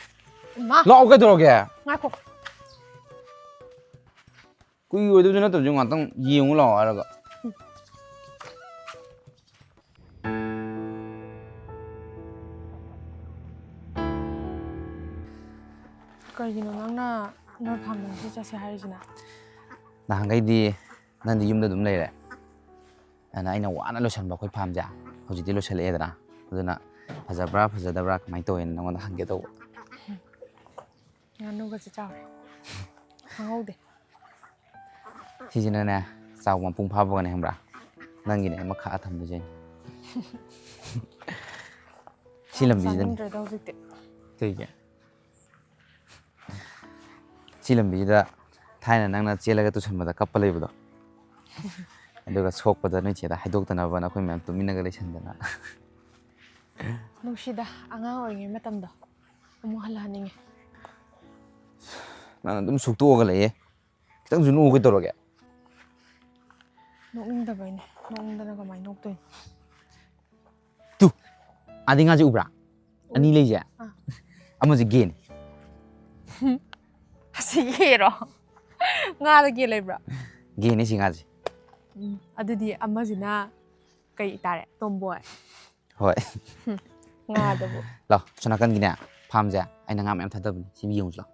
ꯃꯥ꯫ ꯂꯥꯛꯑꯣ, ꯀꯩꯗꯧꯔꯒꯦ? ꯉꯥꯏꯈꯣ꯫ ꯀꯨꯏꯔꯣꯏꯗꯕꯁꯨ ꯅꯠꯇꯕꯁꯨ, ꯉꯥꯛꯇꯪ ꯌꯦꯡꯉꯨ ꯂꯥꯛꯑꯣ ꯍꯥꯏꯔꯒ꯫ ꯀꯩꯒꯤꯅꯣ ꯅꯪꯅ ꯅꯣꯏ ꯐꯥꯝꯗ ꯉꯁꯤ ꯆꯠꯁꯦ ꯍꯥꯏꯔꯤꯁꯤꯅ? ꯅꯍꯥꯟꯈꯩꯗꯤ ꯅꯪꯗꯤ ꯌꯨꯝꯗ ꯑꯗꯨꯝ ꯂꯩꯔꯦ꯫ ꯑꯗꯨꯅ ꯑꯩꯅ ꯋꯥꯅ ꯂꯣꯏꯁꯟꯕ ꯑꯩꯈꯣꯏ ꯐꯥꯝꯁꯦ ꯍꯧꯖꯤꯛꯇꯤ ꯂꯣꯏꯁꯜꯂꯛꯑꯦꯗꯅ꯫ ꯑꯗꯨꯅ ꯐꯖꯕ꯭ꯔꯥ ꯐꯖꯗꯕ꯭ꯔꯥ ꯀꯃꯥꯏꯅ ꯇꯧꯋꯦꯅ ꯅꯪꯉꯣꯟꯗ ꯍꯪꯒꯦ ꯇꯧꯕ꯫ ꯉꯥꯅꯨꯒꯁꯦ ꯆꯥꯎꯔꯦ꯫ ꯈꯪꯍꯧꯗꯦ꯫ ꯁꯤꯁꯤꯅꯅꯦ, ꯆꯥꯎꯕ ꯃꯄꯨꯡ ꯐꯥꯕꯒꯅꯦ, ꯈꯪꯕ꯭ꯔꯥ? ꯅꯪꯒꯤꯅꯦ ꯑꯃ ꯈꯥꯛꯑ ꯊꯝꯗꯣꯏꯁꯦ ꯑꯩꯅ꯫ ꯁꯤ ꯂꯝꯕꯤꯁꯤꯗꯅꯦ꯫ ꯆꯥꯅꯤꯡꯗ꯭ꯔꯦꯗ ꯍꯧꯖꯤꯛꯇꯤ꯫ ꯀꯩꯒꯤ? ꯁꯤ ꯂꯝꯕꯤꯁꯤꯗ ꯊꯥꯏꯅ ꯅꯪꯅ ꯆꯦꯜꯂꯒ ꯇꯨꯁꯟꯕꯗ ꯀꯞꯄ ꯂꯩꯕꯗꯣ꯫ ꯑꯗꯨꯒ ꯁꯣꯛꯄꯗ ꯅꯣꯏ ꯆꯦꯗ ꯍꯥꯏꯗꯣꯛꯇꯅꯕꯅ ꯑꯩꯈꯣꯏ ꯃꯌꯥꯝ ꯇꯨꯃꯤꯟꯅꯒ ꯂꯩꯁꯟꯗꯅ꯫ ꯅꯨꯡꯁꯤꯗ, ꯑꯉꯥꯡ ꯑꯣꯏꯔꯤꯉꯩ ꯃꯇꯝꯗꯣ ꯑꯃꯨꯛ ꯍꯜꯂꯛꯍꯟꯅꯤꯡꯉꯦ꯫ ꯅꯪ ꯑꯗꯨꯝ ꯁꯨꯛꯇꯣꯛꯑꯒ ꯂꯩꯌꯦ꯫ ꯈꯤꯇꯪꯁꯨ ꯅꯣꯛꯎ ꯀꯩꯗꯧꯔꯒꯦ? ꯅꯣꯛꯅꯤꯡꯗꯕꯩꯅꯦ꯫ ꯅꯣꯛꯅꯤꯡꯗꯅ ꯀꯃꯥꯏꯅ ꯅꯣꯛꯇꯣꯏꯅꯣ? ꯇꯨ, ꯑꯥꯗꯤ ꯉꯥꯁꯦ ꯎꯕ꯭ꯔꯥ? ꯑꯅꯤ ꯂꯩꯁꯦ꯫ ꯑꯥ꯫ ꯑꯃꯁꯦ ꯒꯦꯅꯤ꯫ ꯑꯁꯤ ꯒꯦꯔꯣ? ꯉꯥꯗ ꯒꯦ ꯂꯩꯕ꯭ꯔꯥ? ꯒꯦꯅꯤ ꯁꯤ ꯉꯥꯁꯦ꯫ ꯎꯝ, ꯑꯗꯨꯗꯤ ꯑꯃꯁꯤꯅ ꯀꯩ ꯇꯥꯔꯦ? ꯇꯣꯝꯕꯣꯏ꯫ ꯍꯣꯏ꯫ ꯉꯥꯗꯕꯨ꯫ ꯂꯥꯎ, ꯁꯣꯝ ꯅꯥꯀꯟꯒꯤꯅꯦ ꯐꯥꯝꯁꯦ ꯑꯩꯅ ꯉꯥ ꯃꯌꯥꯝ ꯊꯥꯗꯕꯅꯤ, ꯁꯤ ꯌꯦꯡꯉꯨꯁꯤ ꯂꯥꯎ꯫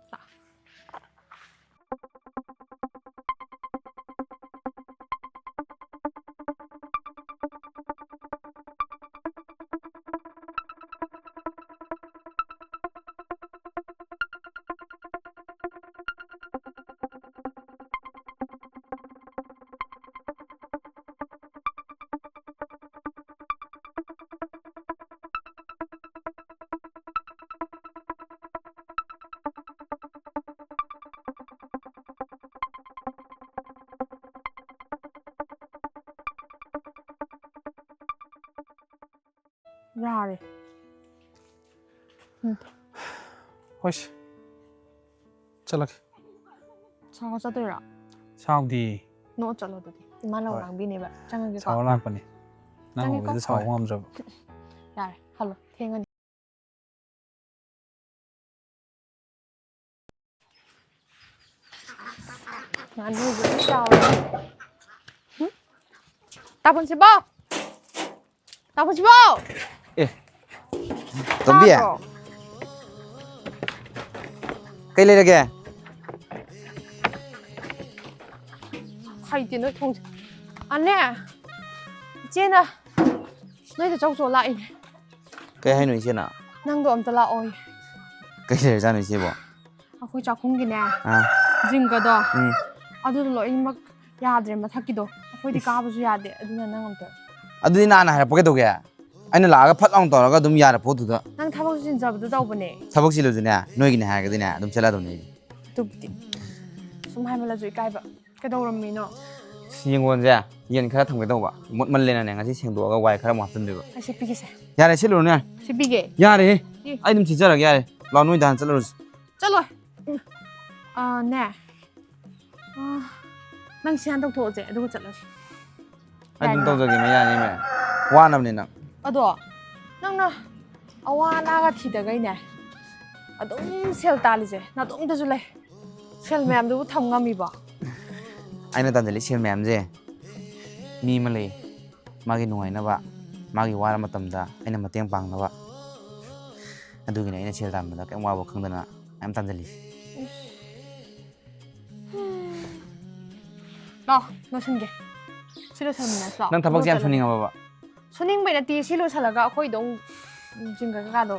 ꯌꯥꯔꯦ꯫ ꯎꯝ꯫ ꯍꯣꯏꯁꯦ꯫ ꯆꯠꯂꯒꯦ꯫ ꯁꯥꯎꯔ ꯆꯠꯇꯣꯏꯔꯣ? ꯁꯥꯎꯗꯤ꯫ ꯅꯣꯛꯑ ꯆꯠꯂꯣ ꯑꯗꯨꯗꯤ꯫ ꯏꯃꯥ ꯂꯧ ꯍꯣꯏ꯫ ꯂꯥꯡꯕꯤꯅꯦꯕ꯫ ꯆꯪꯉꯒꯦꯀꯣ꯫ ꯁꯥꯎꯔ ꯂꯥꯛꯄꯅꯤ꯫ ꯅꯪ ꯆꯪꯉꯦꯀꯣ꯫ ꯎꯕꯗ ꯁꯥꯎꯕ ꯍꯣꯏ꯫ ꯉꯝꯗ꯭ꯔꯕ꯫ ꯌꯥꯔꯦ꯫ ꯍꯜꯂꯣ꯫ ꯊꯦꯡꯉꯅꯤ꯫ ꯉꯥꯅꯨꯁꯨ ꯂꯣꯏ ꯆꯥꯎꯔꯦ꯫ ꯍꯨꯝ? ꯇꯥ ꯄꯨꯟꯁꯤꯕꯧ! ꯇꯥ ꯄꯨꯟꯁꯤꯕꯧ! ꯑꯦ, ꯇꯣꯝꯕꯤ, ꯇꯥꯗ꯭ꯔꯣ? ꯀꯩ ꯂꯩꯔꯒꯦ? ꯍꯩꯇꯦ ꯅꯣꯏ ꯊꯣꯡꯁꯦ꯫ ꯑꯅꯦ, ꯏꯆꯦꯅ ꯅꯣꯏꯗ ꯆꯧ ꯆꯣ ꯂꯥꯛꯏꯅꯦ꯫ ꯀꯩ ꯍꯥꯏꯅꯣ ꯏꯆꯦꯅ? ꯅꯪꯗꯣ ꯑꯝꯇ ꯂꯥꯛꯑꯣꯌꯦ꯫ ꯀꯩ ꯂꯩꯔꯖꯥꯠꯅꯣ ꯏꯆꯦꯕꯣ? ꯑꯩꯈꯣꯏ ꯆꯥꯛꯈꯨꯝꯒꯤꯅꯦ, ꯑꯥ, ꯖꯤꯡꯒꯗꯣ, ꯎꯝ꯫ ꯑꯗꯨꯗꯣ ꯂꯣꯏꯅꯃꯛ ꯌꯥꯗ꯭ꯔꯦ ꯃꯊꯛꯀꯤꯗꯣ꯫ ꯑꯩꯈꯣꯏꯗꯤ ꯀꯥꯕꯁꯨ ꯌꯥꯗꯦ, ꯑꯗꯨꯅ ꯅꯪ ꯑꯝꯇ꯫ ꯑꯗꯨꯗꯤ ꯅꯍꯥꯟꯅ ꯍꯥꯏꯔꯛꯄ ꯀꯩꯗꯧꯒꯦ? ꯑꯩꯅ ꯂꯥꯛꯑꯒ ꯐꯠ ꯂꯥꯎꯅ ꯇꯧꯔꯒ ꯑꯗꯨꯝ ꯌꯥꯔꯦ ꯄꯣꯠꯇꯨꯗ꯫ ꯅꯪ ꯊꯕꯛꯁꯨ ꯆꯤꯟꯖꯕꯗꯣ ꯇꯧꯕꯅꯦ꯫ ꯊꯕꯛ ꯆꯤꯜꯂꯁꯨꯅꯦ, ꯅꯣꯏꯒꯤꯅꯦ ꯍꯥꯏꯔꯒꯗꯤꯅꯦ ꯑꯗꯨꯝ ꯆꯠꯂꯗꯧꯅꯦ ꯑꯩꯗꯤ꯫ ꯑꯗꯨꯕꯨꯗꯤ ꯁꯨꯝ ꯍꯥꯏꯃꯜꯂꯁꯨ ꯏꯀꯥꯏꯕ꯫ ꯀꯩꯗꯧꯔꯝꯃꯤꯅꯣ? ꯁꯤ ꯌꯦꯡꯒꯣꯟꯁꯦ ꯌꯦꯟ ꯈꯔ ꯊꯝꯒꯦ ꯇꯧꯕ꯫ ꯃꯣꯠꯃꯜꯂꯦꯅꯅꯦ ꯉꯁꯤ ꯁꯦꯡꯗꯣꯛꯑꯒ ꯋꯥꯏ ꯈꯔ ꯑꯃꯨꯛ ꯍꯥꯞꯆꯤꯟꯗꯣꯏꯕ꯫ ꯑꯩ ꯁꯤꯠꯄꯤꯒꯦꯁꯦ꯫ ꯌꯥꯔꯦ, ꯁꯤꯠꯂꯨꯔꯅꯦ꯫ ꯁꯤꯠꯄꯤꯒꯦ꯫ ꯌꯥꯔꯦꯍꯦ꯫ ꯏ꯫ ꯑꯩ ꯑꯗꯨꯝ ꯁꯤꯠꯆꯔꯒꯦ, ꯌꯥꯔꯦ꯫ ꯂꯥꯛꯑꯣ, ꯅꯣꯏꯗ ꯍꯥꯟꯅ ꯆꯠꯂꯨꯔꯁꯤ꯫ ꯆꯠꯂꯣꯏ꯫ ꯑꯥ, ꯅꯦ꯫ ꯑꯥ, ꯅꯪ ꯁꯤ ꯍꯥꯟꯅ ꯇꯧꯊꯣꯛꯑꯁꯦ, ꯑꯗꯨꯒ ꯆꯠꯂꯁꯤ꯫ ꯑꯩ ꯑꯗꯨꯝ ꯌꯥꯏꯅ? ꯇꯧꯖꯒꯦ, ꯃꯌꯥꯅꯤ ꯃꯌꯥ꯫ ꯋꯥꯅꯕꯅꯦ ꯅꯪ꯫ ꯑꯗꯣ ꯅꯪꯅ ꯑꯋꯥ ꯑꯅꯥꯒ ꯊꯤꯗꯈꯩꯅꯦ, ꯑꯗꯨꯝ ꯁꯦꯜ ꯇꯥꯜꯂꯤꯁꯦ ꯅꯇꯣꯝꯇꯁꯨ ꯂꯩ꯫ ꯁꯦꯜ ꯃꯌꯥꯝꯗꯨꯕꯨ ꯊꯝ ꯉꯝꯃꯤꯕꯣ? ꯑꯩꯅ ꯇꯥꯟꯁꯤꯜꯂꯤ ꯁꯦꯜ ꯃꯌꯥꯝꯁꯦ, ꯃꯤ ꯑꯃ ꯂꯩ, ꯃꯥꯒꯤ ꯅꯨꯡꯉꯥꯏꯅꯕ, ꯃꯥꯒꯤ ꯋꯥꯔ ꯃꯇꯝꯗ ꯑꯩꯅ ꯃꯇꯦꯡ ꯄꯥꯡꯅꯕ꯫ ꯑꯗꯨꯒꯤꯅꯦ ꯑꯩꯅ ꯁꯦꯜ ꯇꯥꯟꯕꯗ ꯀꯔꯤꯝ ꯋꯥꯕ ꯈꯪꯗꯅ ꯃꯌꯥꯝ ꯇꯥꯟꯁꯤꯜꯂꯤꯁꯦ꯫ ꯂꯥꯛꯑꯣ, ꯂꯣꯏꯁꯤꯟꯒꯦ꯫ ꯁꯤ ꯂꯣꯏꯁꯟꯃꯤꯟꯅꯁꯤ ꯂꯥꯛꯑꯣ꯫ ꯅꯪ ꯊꯕꯛꯁꯦ ꯌꯥꯝ ꯑꯗꯨꯒ ꯆꯠꯂꯁꯤ꯫ ꯁꯨꯅꯤꯡꯉꯕꯕ? ꯁꯨꯅꯤꯡꯕꯩ ꯅꯠꯇꯦ, ꯁꯤ ꯂꯣꯏꯁꯜꯂꯒ ꯑꯩꯈꯣꯏꯗꯣ ꯑꯃꯨꯛ ꯖꯤꯡꯒ ꯀꯩꯀꯥꯗꯣ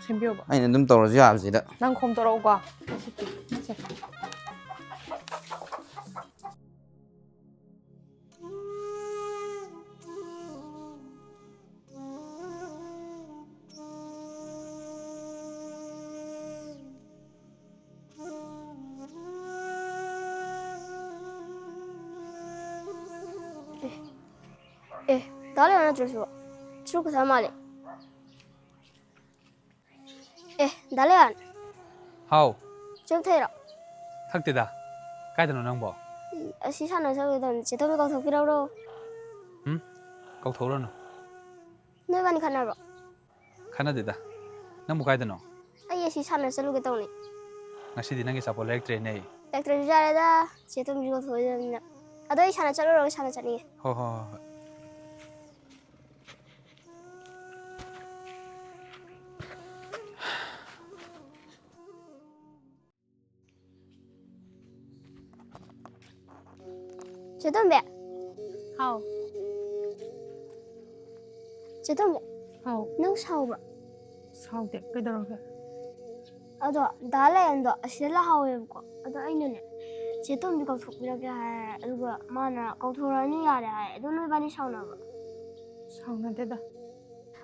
ꯁꯦꯝꯕꯤꯌꯣꯕ꯫ ꯑꯩꯅ ꯑꯗꯨꯝ ꯇꯧꯔꯁꯨ ꯌꯥꯕꯁꯤꯗ꯫ ꯅꯪ ꯈꯣꯝꯗꯣꯔꯛꯎꯀꯣ꯫ ꯁꯤ, ꯁꯤ, ꯁꯤ꯫ ꯑꯦ, ꯗꯥ ꯂꯩꯕꯥꯛ ꯅꯠꯇ꯭ꯔꯣ ꯁꯤꯕꯣ? ꯁꯨ ꯀꯁꯥ ꯃꯥꯜꯂꯦ꯫ ꯑꯦ, ꯗꯥ ꯂꯩꯕꯥꯛ꯫ ꯍꯥꯎ꯫ ꯆꯨꯞ ꯊꯛꯏꯔꯣ? ꯊꯛꯇꯦꯗ꯫ ꯀꯥꯏꯗꯅꯣ ꯅꯪꯕꯣ? ꯑꯁꯤ ꯁꯥꯟꯅ ꯆꯠꯂꯨꯒꯦ ꯇꯧꯅꯤ꯫ ꯆꯦ ꯊꯣꯝꯕꯤ ꯀꯧꯊꯣꯛꯄꯤꯔꯛꯎꯔꯣ? ꯎꯝ? ꯀꯧꯊꯣꯛꯎꯔꯅꯨ꯫ ꯅꯣꯏꯕꯥꯅꯤ ꯈꯠꯅꯕ꯭ꯔꯣ? ꯈꯠꯅꯗꯦꯗ꯫ ꯅꯪꯕꯨ ꯀꯥꯏꯗꯅꯣ? ꯑꯩ ꯑꯁꯤ ꯁꯥꯟꯅ ꯆꯠꯂꯨꯒꯦ ꯇꯧꯅꯤ꯫ ꯉꯁꯤꯗꯤ ꯅꯪꯒꯤ ꯑꯆꯥꯄꯣꯠ ꯂꯩꯔꯛꯇ꯭ꯔꯦꯅꯦ꯫ ꯂꯩꯔꯛꯇ꯭ꯔꯁꯨ ꯌꯥꯔꯦꯗ, ꯆꯦ ꯇꯣꯝꯕꯤꯁꯨ ꯀꯧꯊꯣꯛꯑꯣꯏꯗꯕꯅꯤꯅ꯫ ꯑꯗꯣ ꯑꯩ ꯁꯥꯟꯅ ꯆꯠꯂꯨꯔꯒ ꯁꯥꯟꯅ ꯆꯠꯅꯤꯡꯉꯦ꯫ ꯍꯣꯏ, ꯍꯣꯏ, ꯍꯣꯏ, ꯍꯣꯏ꯫ ꯆꯦ ꯇꯣꯝꯕꯤ꯫ ꯍꯥꯎ꯫ ꯆꯦ ꯇꯣꯝꯕꯤ꯫ ꯍꯥꯎ꯫ ꯅꯪ ꯁꯥꯎꯕ꯭ꯔꯣ? ꯁꯥꯎꯗꯦ꯫ ꯀꯩꯗꯧꯔꯒꯦ? ꯑꯗꯣ ꯗꯥ ꯂꯥꯏꯌꯦꯟꯗꯣ ꯑꯁꯤꯗ ꯂꯥꯛꯍꯧꯋꯦꯕꯀꯣ꯫ ꯑꯗꯣ ꯑꯩꯅꯅꯦ, ꯆꯦ ꯇꯣꯝꯕꯤ ꯀꯧꯊꯣꯛꯄꯤꯔꯒꯦ ꯍꯥꯏ꯫ ꯑꯗꯨꯒ ꯃꯥꯅ ꯀꯧꯊꯣꯔꯛꯑꯅꯨ ꯌꯥꯔꯦ ꯍꯥꯏ꯫ ꯑꯗꯣ ꯅꯣꯏꯕꯥꯅꯤ ꯁꯥꯎꯅꯕ꯭ꯔꯣ? ꯁꯥꯎꯅꯗꯦꯗ꯫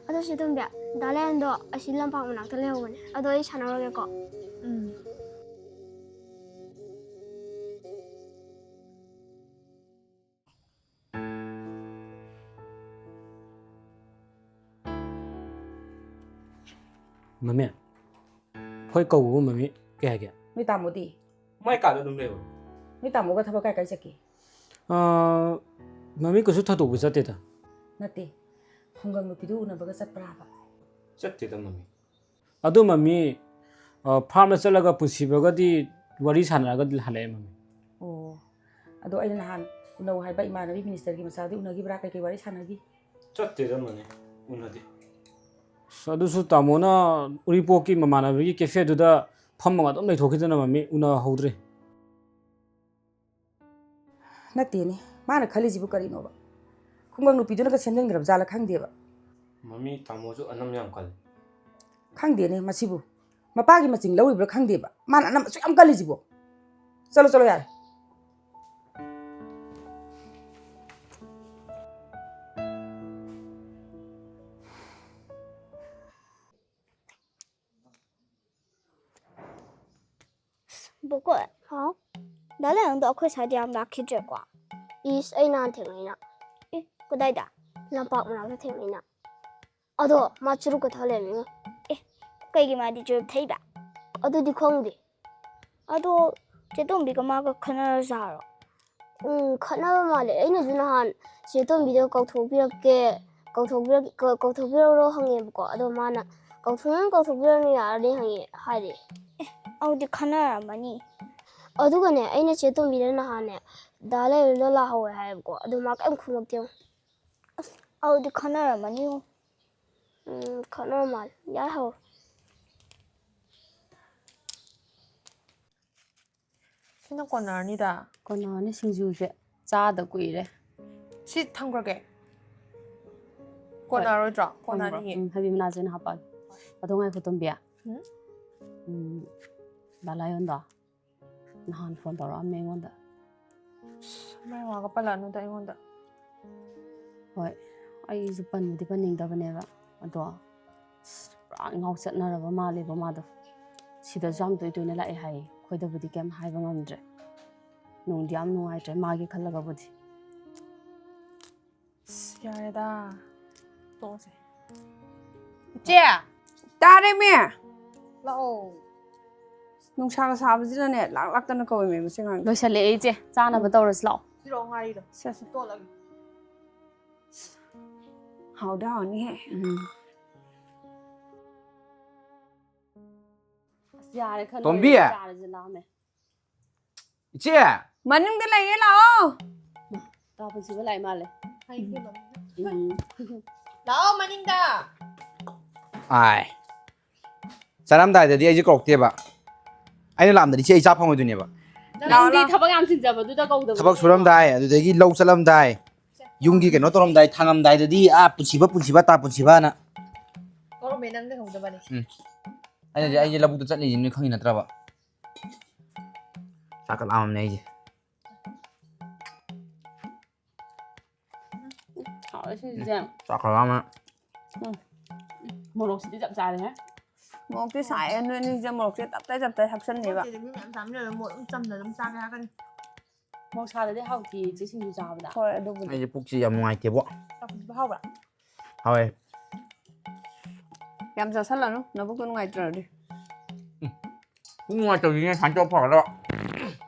ꯑꯗꯣ ꯆꯦ ꯇꯣꯝꯕꯤ, ꯗꯥ ꯂꯥꯏꯌꯦꯟꯗꯣ ꯑꯁꯤ ꯂꯝꯄꯥꯛ ꯃꯅꯥꯛꯇ ꯂꯩꯍꯧꯕꯅꯦ꯫ ꯑꯗꯣ ꯑꯩ ꯁꯥꯟꯅꯔꯨꯔꯒꯦꯀꯣ꯫ ꯎꯝ꯫ ꯃꯃꯤ, ꯍꯣꯏ ꯀꯧꯕꯕꯨ ꯃꯃꯤ ꯀꯩ ꯍꯥꯏꯒꯦ? ꯅꯣꯏ ꯇꯥꯃꯣꯗꯤ? ꯃꯥꯏ ꯀꯥꯗ ꯑꯗꯨꯝ ꯂꯩꯍꯧꯋꯦ꯫ ꯅꯣꯏ ꯇꯥꯃꯣꯒ ꯊꯕꯛ ꯀꯥꯏ ꯀꯥꯏ ꯆꯠꯀꯦ? ꯑꯥ, ꯃꯃꯤ ꯀꯩꯁꯨ ꯊꯣꯏꯗꯣꯛꯄ ꯆꯠꯇꯦꯗ꯫ ꯅꯠꯇꯦ, ꯈꯨꯡꯒꯪ ꯅꯨꯄꯤꯗꯨ ꯎꯅꯕꯒ ꯆꯠꯄ꯭ꯔꯥꯕ? ꯆꯠꯇꯦꯗ ꯃꯃꯤ꯫ ꯑꯗꯨ ꯃꯃꯤ, ꯑ, ꯐꯥꯔꯝꯗ ꯆꯠꯂꯒ ꯄꯨꯟꯁꯤꯕꯒꯗꯤ ꯋꯥꯔꯤ ꯁꯥꯟꯅꯔꯒꯗꯤ ꯍꯜꯂꯛꯑꯦ ꯃꯃꯤ꯫ ꯑꯣ, ꯑꯗꯣ ꯑꯩꯅ ꯅꯍꯥꯟ ꯎꯅꯧ ꯍꯥꯏꯕ ꯏꯃꯥꯟꯅꯕꯤ ꯃꯤꯅꯤꯁꯇꯔꯒꯤ ꯃꯆꯥꯗꯨ ꯎꯅꯈꯤꯕ꯭ꯔꯥ? ꯀꯩꯀꯩ ꯋꯥꯔꯤ ꯁꯥꯟꯅꯈꯤ? ꯆꯠꯇꯦꯗ ꯃꯃꯤ, ꯎꯅꯗꯦ꯫ ꯑꯁ, ꯑꯗꯨꯁꯨ ꯇꯥꯃꯣꯅ ꯎꯔꯤꯄꯣꯛꯀꯤ ꯃꯃꯥꯟꯅꯕꯤꯒꯤ ꯀꯦꯐꯦꯗꯨꯗ ꯐꯝꯃꯒ ꯑꯗꯨꯝ ꯂꯩꯊꯣꯛꯈꯤꯗꯅ ꯃꯃꯤ, ꯎꯅꯍꯧꯗ꯭ꯔꯦ꯫ ꯅꯠꯇꯦꯅꯦ, ꯃꯥꯅ ꯈꯜꯂꯤꯁꯤꯕꯨ ꯀꯔꯤꯅꯣꯕ? ꯈꯨꯡꯒꯪ ꯅꯨꯄꯤꯗꯨꯅꯒ ꯁꯦꯝꯖꯤꯟꯈ꯭ꯔꯕ ꯖꯥꯠꯂ ꯈꯪꯗꯦꯕ꯫ ꯃꯃꯤ, ꯇꯥꯃꯣꯁꯨ ꯑꯅꯝ ꯌꯥꯝ ꯀꯜꯂꯤ꯫ ꯈꯪꯗꯦꯅꯦ ꯃꯁꯤꯕꯨ, ꯃꯄꯥꯒꯤ ꯃꯆꯤꯡ ꯂꯧꯔꯤꯕ꯭ꯔꯥ ꯈꯪꯗꯦꯕ, ꯃꯥꯅ ꯑꯅꯝ ꯑꯁꯨꯛ ꯌꯥꯝ ꯀꯜꯂꯤꯁꯤꯕꯣ꯫ ꯆꯠꯂꯣ, ꯆꯠꯂꯣ, ꯌꯥꯔꯦ꯫ ꯕꯣꯀꯣꯏ꯫ ꯍꯥꯎ? ꯗꯥ ꯂꯥꯏꯌꯦꯡꯗꯣ ꯑꯩꯈꯣꯏ ꯁ꯭ꯋꯥꯏꯗ ꯌꯥꯝ ꯂꯥꯛꯈꯤꯗ꯭ꯔꯦꯀꯣ? ꯏꯁ, ꯑꯩ ꯅꯍꯥꯟ ꯊꯦꯡꯅꯩꯅ꯫ ꯑꯦ, ꯀꯗꯥꯏꯗ? ꯂꯝꯄꯥꯛ ꯃꯅꯥꯛꯇ ꯊꯦꯡꯅꯩꯅ꯫ ꯑꯗꯣ ꯃꯥ ꯆꯨꯔꯨꯞꯀ ꯊꯛ ꯂꯩꯔꯝꯃꯤꯉꯣ꯫ ꯑꯦ, ꯀꯩꯒꯤ ꯃꯥꯗꯤ ꯆꯨꯔꯨꯞ ꯊꯛꯏꯕ? ꯑꯗꯨꯗꯤ ꯈꯪꯗꯦ꯫ ꯑꯗꯣ ꯆꯦ ꯇꯣꯝꯕꯤꯒ ꯃꯥꯒ ꯈꯠꯅꯔꯖꯥꯔꯣ? ꯎꯝ, ꯈꯠꯅꯕ ꯃꯥꯜꯂꯦ꯫ ꯑꯩꯅꯁꯨ ꯅꯍꯥꯟ ꯆꯦ ꯇꯣꯝꯕꯤꯗꯣ ꯀꯧꯊꯣꯛꯄꯤꯔꯛꯀꯦ, ꯀꯧꯊꯣꯛꯄꯤꯔꯛ-, ꯀ-, ꯀꯧꯊꯣꯛꯄꯤꯔꯛꯎꯔꯣ ꯍꯪꯉꯦꯕꯀꯣ꯫ ꯑꯗꯣ ꯃꯥꯅ, "ꯀꯧꯊꯣꯛꯅꯤꯡ ꯀꯧꯊꯣꯛꯄꯤꯔꯛꯎꯅꯨ ꯌꯥꯔꯅꯤ" ꯍꯪꯉꯦ, ꯍꯥꯏꯔꯦ꯫ ꯑꯦ, ꯑꯧꯗꯤ ꯈꯟꯅꯔꯝꯃꯅꯤ꯫ ꯑꯗꯨꯒꯅꯦ, ꯑꯩꯅ ꯆꯦ ꯇꯣꯝꯕꯤꯗ ꯅꯍꯥꯟꯅꯦ, ꯗꯥ ꯂꯩꯔꯦꯟꯗꯣ ꯂꯥꯛꯍꯧꯋꯦ ꯍꯥꯏꯌꯦꯕꯀꯣ, ꯑꯗꯣ ꯃꯥ ꯀꯩꯝ ꯈꯨꯝꯃꯛꯇꯦꯉꯣ꯫ ꯑꯁ, ꯑꯧꯗꯤ ꯈꯟꯅꯔꯝꯃꯅꯤꯉꯣ꯫ ꯎꯝ, ꯈꯠꯅꯕ ꯃꯥꯜꯂꯦ꯫ ꯌꯥꯏ, ꯍꯧꯔꯣ꯫ ꯁꯤꯅ ꯀꯣꯟꯅꯔꯅꯤꯗ꯫ ꯀꯣꯟꯅꯔꯅꯤ, ꯁꯤꯡꯖꯨꯁꯦ ꯆꯥꯗ ꯀꯨꯏꯔꯦ꯫ ꯁꯤ ꯊꯝꯈ꯭ꯔꯒꯦ꯫ ꯍꯣꯏ꯫ ꯀꯣꯟꯅꯔꯣꯏꯗ꯭ꯔꯣ? ꯊꯝꯈ꯭ꯔꯣ꯫ ꯀꯣꯟꯅꯅꯤꯌꯦ꯫ ꯎꯝ, ꯍꯩꯕꯤ ꯃꯅꯥꯁꯦ ꯑꯣꯏꯅ ꯍꯥꯞꯄꯛꯑꯒꯦ꯫ ꯑꯗꯣ ꯉꯥꯏꯈꯣ, ꯇꯣꯝꯕꯤ꯫ ꯎꯝ? ꯎꯝ, ꯗꯥ ꯂꯥꯏꯌꯣꯟꯗꯣ ꯅꯍꯥꯟ ꯐꯣꯟ ꯇꯧꯔꯛꯑꯝꯃꯦ ꯑꯩꯉꯣꯟꯗ꯫ ꯑꯁ, ꯃꯥꯏ ꯋꯥꯒ ꯄꯜꯂꯛꯑꯅꯨꯗ ꯑꯩꯉꯣꯟꯗ꯫ ꯍꯣꯏ, ꯑꯩꯁꯨ ꯄꯟꯕꯨꯗꯤ ꯄꯟꯅꯤꯡꯗꯕꯅꯦꯕ, ꯑꯗꯣ ꯑꯁ, ꯄꯨꯔꯥ ꯉꯥꯎꯆꯠꯅꯔꯕ ꯃꯥꯜꯂꯦꯕ ꯃꯥꯗꯣ꯫ ꯁꯤꯗꯁꯨ ꯌꯥꯝ ꯇꯣꯏ ꯇꯣꯏꯅ ꯂꯥꯛꯑꯦ ꯍꯥꯏꯌꯦ, ꯑꯩꯈꯣꯏꯗꯕꯨꯗꯤ ꯀꯩꯝ ꯍꯥꯏꯕ ꯉꯝꯗ꯭ꯔꯦ꯫ ꯅꯨꯡꯗꯤ ꯌꯥꯝ ꯅꯨꯡꯉꯥꯏꯇ꯭ꯔꯦ ꯃꯥꯒꯤ ꯈꯜꯂꯒꯕꯨꯗꯤ꯫ ꯑꯁ, ꯌꯥꯔꯦꯗ, ꯇꯣꯛꯑꯁꯦ꯫ ꯏꯆꯦ! ꯇꯥꯔꯦꯃꯦ꯫ ꯂꯥꯛꯑꯣ꯫ ꯅꯨꯡꯁꯥꯒ ꯁꯥꯕꯁꯤꯗꯅꯦ, ꯂꯥꯛ ꯂꯥꯛꯇꯅ ꯀꯧꯏꯃꯦ ꯃꯁꯤ ꯑꯉꯥꯡꯁꯦ꯫ ꯂꯣꯏꯁꯜꯂꯦ ꯏꯆꯦ, ꯆꯥꯅꯕ ꯎꯝ꯫ ꯇꯧꯔꯁꯤ ꯂꯥꯛꯑꯣ꯫ ꯄꯤꯔꯛꯑꯣ ꯉꯥꯔꯤꯗꯣ꯫ ꯁꯦ, ꯁꯦ꯫ ꯇꯣꯠꯂꯒꯦ꯫ ꯍꯥꯎꯗꯤ ꯍꯥꯎꯅꯤꯍꯦ꯫ ꯎꯝ꯫ ꯑꯁ, ꯌꯥꯔꯦ, ꯈꯔ ꯇꯣꯝꯕꯤ! ꯂꯣꯏꯔꯦ, ꯆꯥꯔꯁꯦ, ꯂꯥꯝꯃꯦ꯫ ꯏꯆꯦ! ꯃꯅꯤꯡꯗ ꯂꯩꯌꯦ, ꯂꯥꯛꯑꯣ꯫ ꯇꯥ ꯄꯨꯟꯁꯤꯕ ꯂꯥꯛꯏ ꯃꯥꯜꯂꯦ꯫ ꯎꯝ꯫ ꯂꯥꯛꯑꯣ, ꯃꯅꯤꯡꯗ꯫ ꯑꯥꯏ꯫ ꯆꯥꯔꯝꯗꯥꯏꯗꯗꯤ ꯑꯩꯁꯦ ꯀꯧꯔꯛꯇꯦꯕ꯫ ꯑꯩꯅ ꯂꯥꯛꯑꯝꯗꯗꯤ ꯏꯆꯦ ꯑꯩ ꯆꯥ ꯐꯪꯉꯣꯏꯗꯣꯏꯅꯦꯕ꯫ ꯅꯪꯗꯤ ꯂꯥꯛꯑꯣ, ꯂꯥꯛꯑꯣ꯫ ꯊꯕꯛ ꯌꯥꯝ ꯆꯤꯟꯖꯕꯗꯨꯗ ꯀꯧꯗꯕꯅꯦ꯫ ꯊꯕꯛ ꯁꯨꯔꯝꯗꯥꯏ, ꯑꯗꯨꯗꯒꯤ ꯂꯧ ꯆꯠꯂꯝꯗꯥꯏ, ꯌꯨꯝꯒꯤ ꯀꯩꯅꯣ ꯇꯧꯔꯝꯗꯥꯏ, ꯊꯥꯡꯉꯝꯗꯥꯏꯗꯗꯤ, ꯑꯥ, ꯄꯨꯟꯁꯤꯕ, ꯄꯨꯟꯁꯤꯕ, ꯇꯥ ꯄꯨꯟꯁꯤꯕꯅ꯫ ꯀꯧꯔꯝꯃꯦ, ꯅꯪ ꯂꯩꯍꯧꯗꯕꯅꯦ꯫ ꯎꯝ꯫ ꯑꯩꯅꯗꯤ ꯑꯩꯁꯦ ꯂꯧꯕꯨꯛꯇ ꯆꯠꯂꯤꯁꯤ ꯅꯣꯏ ꯈꯪꯉꯤ ꯅꯠꯇ꯭ꯔꯕ? ꯆꯥꯛꯀ ꯂꯥꯝꯃꯝꯅꯦ ꯑꯩꯁꯦ꯫ ꯍꯥꯎꯋꯦ ꯁꯤꯁꯦ꯫ ꯎꯝ, ꯆꯥꯛ ꯈꯔ ꯂꯥꯝꯃꯦ꯫ ꯎꯝ꯫ ꯃꯣꯔꯣꯛꯁꯤꯗꯤ ꯆꯞ ꯆꯥꯔꯦꯍꯦ꯫ ꯃꯣꯔꯣꯛꯇꯤ ꯁꯥꯏꯌꯦ, ꯅꯣꯏ ꯑꯅꯤꯁꯦ ꯃꯣꯔꯣꯛꯁꯦ ꯇꯞꯇꯥꯏ ꯇꯞꯇꯥꯏ ꯊꯛꯆꯟꯅꯦꯕ꯫ ꯑꯩꯈꯣꯏ ꯆꯦꯗꯤ ꯃꯤ ꯃꯌꯥꯝ ꯆꯥꯃꯤꯟꯅꯔꯒ ꯃꯣꯔꯣꯛ ꯑꯗꯨꯝ ꯆꯝꯅ ꯑꯗꯨꯝ ꯆꯥꯒꯦ ꯍꯥꯏꯔꯛꯀꯅꯤ꯫ ꯃꯣꯔꯣꯛ ꯁꯥꯗꯗꯤ ꯍꯥꯎꯇꯦ ꯏꯆꯦ ꯁꯤꯡꯖꯨ ꯆꯥꯕꯗ꯫ ꯍꯣꯏ, ꯑꯗꯨꯕꯨꯗꯤ꯫ ꯑꯩꯁꯦ ꯄꯨꯛꯁꯤ ꯌꯥꯝ ꯅꯨꯡꯉꯥꯏꯇꯦꯕꯣ꯫ ꯆꯥꯛ ꯄꯨꯟꯁꯤꯕ ꯍꯥꯎꯕ꯭ꯔꯥ? ꯍꯥꯎꯋꯦ꯫ ꯌꯥꯝ ꯆꯥꯁꯜꯂꯅꯨ, ꯅꯕꯨꯛꯇꯣ ꯅꯨꯡꯉꯥꯏꯇ꯭ꯔꯗꯤ꯫ ꯎꯝ꯫ ꯄꯨꯛ ꯅꯨꯡꯉꯥꯏꯇꯕꯁꯤꯅꯦ ꯁꯨꯃꯥꯏꯅ ꯇꯧꯔ ꯐꯒꯗꯕ꯫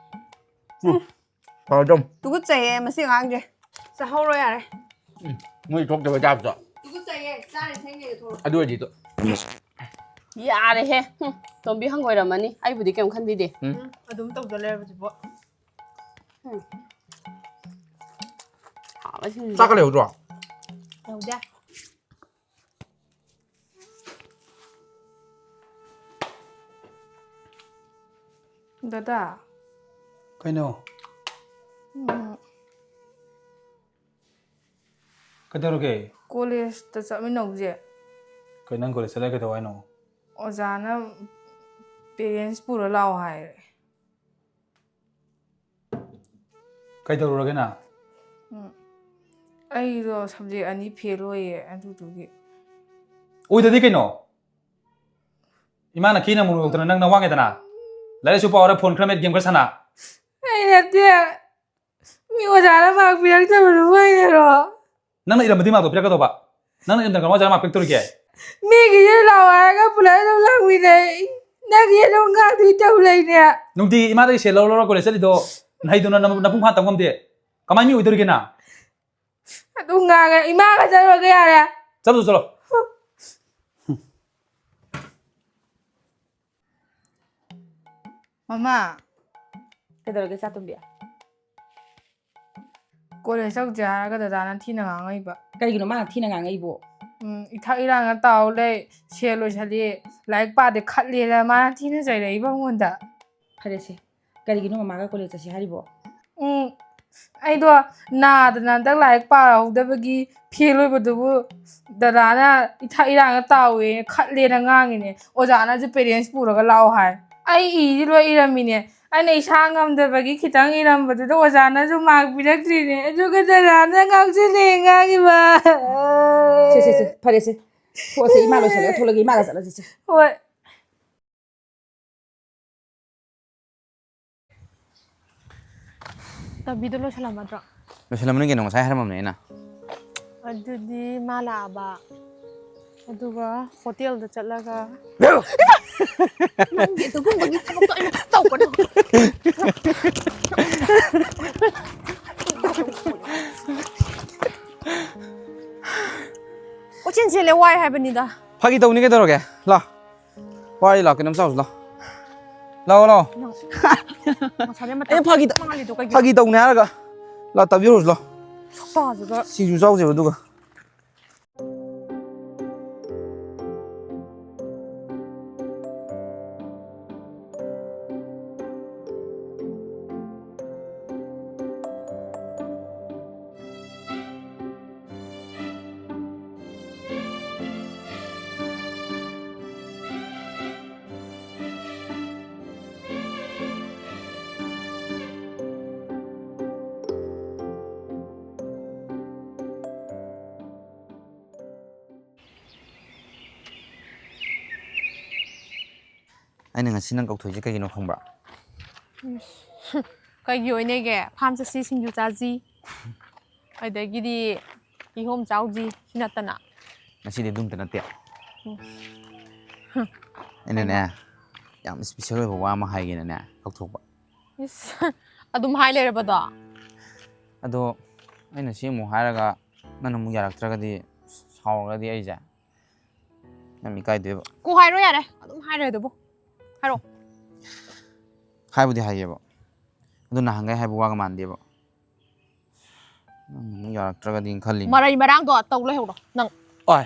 ꯎꯝ꯫ ꯐꯔꯗꯝ꯫ ꯇꯨꯀꯠꯆꯩꯌꯦ ꯃꯁꯤ ꯑꯉꯥꯡꯁꯦ꯫ ꯆꯥꯍꯧꯔꯣ ꯌꯥꯔꯦ꯫ ꯎꯝ, ꯃꯣꯏ ꯊꯣꯛꯇꯕ ꯇꯥꯏꯞꯇ꯫ ꯇꯨꯀꯠꯆꯩꯌꯦ, ꯆꯥꯔꯤ ꯊꯦꯡꯅꯩꯌꯦ ꯊꯣꯛꯂꯛꯑꯣ꯫ ꯑꯗꯨ ꯑꯣꯏꯔꯗꯤ ꯇꯣ-, ꯌꯥꯔꯦꯍꯦ꯫ ꯍꯨꯝ, ꯇꯣꯝꯕꯤ ꯍꯪꯒꯣꯏꯔꯝꯃꯅꯤ꯫ ꯑꯩꯕꯨꯗꯤ ꯀꯩꯝ ꯈꯟꯕꯤꯗꯦ꯫ ꯎꯝ꯫ ꯎꯝ, ꯑꯗꯨꯝ ꯇꯧꯗ ꯂꯩꯔꯕꯁꯤꯕꯣ꯫ ꯎꯝ꯫ ꯍꯥꯎꯕꯁꯤꯡꯁꯦ꯫ ꯆꯥꯛꯀ ꯂꯩꯍꯧꯗ꯭ꯔꯣ? ꯂꯩꯍꯧꯗꯦ꯫ ꯗꯗꯥ꯫ ꯀꯩꯅꯣ? ꯎꯝ꯫ ꯀꯩꯗꯧꯔꯒꯦ? ꯀꯣꯂꯦꯖꯇ ꯆꯠꯃꯤꯟꯅꯧꯁꯦ꯫ ꯀꯩ, ꯅꯪ ꯀꯣꯂꯦꯖ ꯆꯠꯂꯒ ꯀꯩꯗꯧ ꯍꯥꯏꯅꯣ? ꯑꯣꯖꯥꯅ parents ꯄꯨꯔ ꯂꯥꯛꯑꯣ ꯍꯥꯏꯔꯦ꯫ ꯀꯩꯗꯧꯔꯨꯔꯒꯦ ꯅꯪ? ꯎꯝ꯫ ꯑꯩꯗꯣ subject ꯑꯅꯤ fail ꯑꯣꯏꯌꯦ, ꯑꯗꯨꯗꯨꯒꯤ꯫ ꯑꯣꯏꯗꯗꯤ ꯀꯩꯅꯣ? ꯏꯃꯥꯅ ꯀꯦꯅ ꯑꯃꯨꯛ ꯌꯧꯗꯅ ꯅꯪ ꯅꯋꯥꯡꯉꯦꯗꯅ꯫ ꯂꯥꯏꯔꯤꯛꯁꯨ ꯄꯥꯎ ꯍꯥꯏꯔ phone ꯈꯔ ꯃꯦꯠ, game ꯈꯔ ꯁꯥꯟꯅ꯫ ꯑꯩ ꯅꯠꯇꯦ꯫ ꯃꯤ ꯑꯣꯖꯥꯅ mark ꯄꯤꯔꯛꯇꯕꯗꯨꯕꯨ ꯑꯩꯅꯔꯣ? ꯅꯪꯅ ꯏꯔꯝꯕꯗꯤ markꯇꯣ ꯄꯤꯔꯛꯀꯗꯧꯕ꯫ ꯅꯪꯅ ꯏꯔꯝꯗꯅ ꯀꯃꯥꯏꯅ ꯑꯣꯖꯥꯅ mark ꯄꯤꯔꯛꯇꯧꯔꯤꯒꯦ? ꯃꯤꯒꯤꯗꯤ ꯂꯥꯛꯑꯣ ꯍꯥꯏꯔꯒ ꯄꯨꯂꯞ ꯑꯗꯨꯝ ꯂꯥꯛꯃꯤꯟꯅꯩ꯫ ꯅꯪꯗꯤ ꯑꯗꯨꯝ ꯉꯥꯡꯗꯣꯏ ꯇꯧ ꯂꯩꯅꯦ꯫ ꯅꯨꯡꯇꯤꯒꯤ ꯏꯃꯥꯗꯒꯤ ꯁꯦꯜ ꯂꯧꯔ ꯂꯧꯔ ꯀꯣꯂꯦꯖ ꯆꯠꯂꯤꯗꯣ ꯅꯍꯩꯗꯨꯅ ꯅꯃ-, ꯅꯄꯨꯡ ꯐꯥꯅ ꯇꯝ ꯉꯝꯗꯦ꯫ ꯀꯃꯥꯏ ꯃꯤ ꯑꯣꯏꯗꯧꯔꯤꯒꯦ ꯅꯪ? ꯑꯗꯨꯝ ꯉꯥꯡꯉꯦ꯫ ꯏꯃꯥꯒ ꯆꯠꯂꯨꯔꯒꯦ ꯌꯥꯔꯦ꯫ ꯆꯠꯂꯨ, ꯆꯠꯂꯣ꯫ ꯃꯃꯥ꯫ ꯀꯩꯗꯧꯔꯒꯦ, ꯆꯥꯇꯣꯝꯕꯤ? ꯀꯣꯂꯦꯖ ꯆꯧꯁꯦ ꯍꯥꯏꯔꯒ ꯗꯗꯥꯅ ꯊꯤꯅ ꯉꯥꯡꯉꯛꯏꯕ꯫ ꯀꯔꯤꯒꯤꯅꯣ ꯃꯥꯅ ꯊꯤꯅ ꯉꯥꯡꯉꯛꯏꯕꯣ? ꯎꯝ, ꯏꯊꯛ ꯏꯔꯥꯡꯅ ꯇꯥꯎ ꯂꯩ, ꯁꯦꯜ ꯂꯣꯏꯁꯜꯂꯤ, ꯂꯥꯏꯔꯤꯛ ꯄꯥꯗꯦ ꯈꯠꯂꯦꯅ ꯃꯥꯅ ꯊꯤꯅ ꯆꯩꯔꯛꯏꯕ ꯑꯩꯉꯣꯟꯗ꯫ ꯐꯔꯦꯁꯦ, ꯀꯔꯤꯒꯤꯅꯣ ꯃꯃꯥꯒ ꯀꯣꯂꯦꯖ ꯆꯠꯁꯤ ꯍꯥꯏꯔꯤꯕꯣ? ꯎꯝ, ꯑꯩꯗꯣ ꯅꯥꯗꯅ ꯍꯟꯗꯛ ꯂꯥꯏꯔꯤꯛ ꯄꯥꯍꯧꯗꯕꯒꯤ ꯐꯦꯜ ꯑꯣꯏꯕꯗꯨꯕꯨ ꯗꯗꯥꯅ ꯏꯊꯛ ꯏꯔꯥꯡꯅ ꯇꯥꯎꯋꯦ, ꯈꯠꯂꯦꯅ ꯉꯥꯡꯉꯤꯅꯦ꯫ ꯑꯣꯖꯥꯅꯁꯨ parents ꯄꯨꯔꯒ ꯂꯥꯛꯑꯣ ꯍꯥꯏ꯫ ꯑꯩ ꯏꯗꯤ ꯂꯣꯏ ꯏꯔꯝꯃꯤꯅꯦ꯫ ꯑꯩꯅ ꯏꯁꯥ ꯉꯝꯗꯕꯒꯤ ꯈꯤꯇꯪ ꯏꯔꯝꯕꯗꯨꯗ ꯑꯣꯖꯥꯅꯁꯨ mark ꯄꯤꯔꯛꯇ꯭ꯔꯤꯅꯦ꯫ ꯑꯗꯨꯒ ꯗꯗꯥꯅ ꯉꯥꯡꯁꯤꯜꯂꯦ ꯉꯥꯡꯉꯤꯕ꯫ ꯁꯦ, ꯁꯦ, ꯁꯦ, ꯐꯔꯦꯁꯦ꯫ ꯊꯣꯛꯑꯁꯦ, ꯏꯃꯥ ꯂꯣꯏꯁꯜꯂꯒ ꯊꯣꯛꯂꯒꯦ, ꯏꯃꯥꯒ ꯆꯠꯂꯁꯤ, ꯁꯦ꯫ ꯍꯣꯏ꯫ ꯇꯝꯕꯤꯗꯣ ꯂꯣꯏꯁꯜꯂꯝꯃꯗ꯭ꯔꯣ? ꯂꯣꯏꯁꯜꯂꯝꯃꯅꯤ ꯀꯩꯅꯣ, ꯉꯁꯥꯏ ꯍꯥꯏꯔꯝꯃꯕꯅꯦ ꯑꯩꯅ꯫ ꯑꯗꯨꯗꯤ ꯃꯥ ꯂꯥꯛꯑꯕ, ꯑꯗꯨꯒ ꯍꯣꯇꯦꯜꯗ ꯆꯠꯂꯒ ꯅꯪꯒꯤ ꯑꯗꯨꯒꯨꯝꯕꯒꯤ ꯊꯕꯛꯇꯣ ꯑꯩꯅ ꯇꯧꯒꯅꯨ꯫ ꯀꯣꯏꯆꯦꯟ ꯆꯦꯜꯂꯦ, ꯋꯥꯏ ꯍꯥꯏꯕꯅꯤꯗ꯫ ꯐꯥꯒꯤ ꯇꯧꯅꯤ, ꯀꯩꯗꯧꯔꯒꯦ? ꯂꯥ꯫ ꯄꯥꯏ ꯂꯥꯛꯀꯦ, ꯅꯝ ꯆꯥꯎꯁꯤ ꯂꯥꯎ꯫ ꯂꯥꯛꯑꯣ, ꯂꯥꯛꯑꯣ꯫ ꯅꯪ ꯉꯁꯥꯏꯗꯩ ꯃꯇꯝ ꯑꯩ ꯐꯥꯒꯤ ꯇꯧ-, ꯃꯥꯡꯍꯜꯂꯤꯗꯣ ꯀꯩꯒꯤꯅꯣ? ꯐꯥꯒꯤ ꯇꯧꯅꯦ ꯍꯥꯏꯔꯒ꯫ ꯂꯥꯛꯇꯕꯤꯔꯨꯁꯤ ꯂꯥꯎ꯫ ꯁꯛꯇꯥꯁꯤꯒ꯫ ꯁꯤꯡꯖꯨ ꯆꯥꯎꯁꯦꯕ ꯑꯗꯨꯒ꯫ ꯑꯩꯅ ꯉꯁꯤ ꯅꯪ ꯀꯧꯊꯣꯛꯏꯁꯦ ꯀꯩꯒꯤꯅꯣ ꯈꯪꯕ꯭ꯔꯥ? ꯏꯁ, ꯀꯩꯒꯤ ꯑꯣꯏꯅꯦꯒꯦ? ꯐꯥꯝ ꯆꯠꯁꯤ, ꯁꯤꯡꯖꯨ ꯆꯥꯁꯤ, ꯑꯗꯒꯤꯗꯤ ꯀꯤꯍꯣꯝ ꯆꯥꯎꯁꯤ, ꯁꯤ ꯅꯠꯇꯅ꯫ ꯉꯁꯤꯗꯤ ꯑꯗꯨꯝꯇ ꯅꯠꯇꯦ꯫ ꯎꯝ꯫ ꯑꯩꯅꯅꯦ, ꯀꯩꯅꯣ? ꯌꯥꯝ ꯏꯁꯄꯤꯁꯦꯜ ꯑꯣꯏꯕ ꯋꯥ ꯑꯃ ꯍꯥꯏꯒꯦꯅꯅꯦ ꯀꯧꯊꯣꯛꯄ꯫ ꯏꯁ, ꯑꯗꯨꯝ ꯍꯥꯏ ꯂꯩꯔꯕꯗꯣ? ꯑꯗꯣ ꯑꯩꯅ ꯁꯤ ꯑꯃꯨꯛ ꯍꯥꯏꯔꯒ ꯅꯪꯅ ꯑꯃꯨꯛ ꯌꯥꯔꯛꯇ꯭ꯔꯒꯗꯤ, ꯁꯥꯎꯔꯒꯗꯤ ꯑꯩꯁꯦ ꯌꯥꯝ ꯏꯀꯥꯏꯗꯣꯏꯕ꯫ ꯀꯣꯛ ꯍꯥꯏꯔꯣ ꯌꯥꯔꯦ, ꯑꯗꯨꯝ ꯍꯥꯏꯔꯦ ꯑꯗꯨꯕꯨ꯫ ꯍꯥꯏꯔꯣ꯫ ꯍꯥꯏꯕꯨꯗꯤ ꯍꯥꯏꯒꯦꯕ, ꯑꯗꯨ ꯅꯍꯥꯟꯈꯩ ꯍꯥꯏꯕ ꯋꯥꯒ ꯃꯥꯟꯗꯦꯕ꯫ ꯅꯪ ꯑꯃꯨꯛ ꯌꯥꯔꯛꯇ꯭ꯔꯒꯗꯤ ꯈꯜꯂꯤꯅꯤ꯫ ꯃꯔꯩ ꯃꯔꯥꯡꯗꯣ ꯇꯧ ꯂꯩꯍꯧꯔꯣ ꯅꯪ꯫ ꯑꯣꯏ,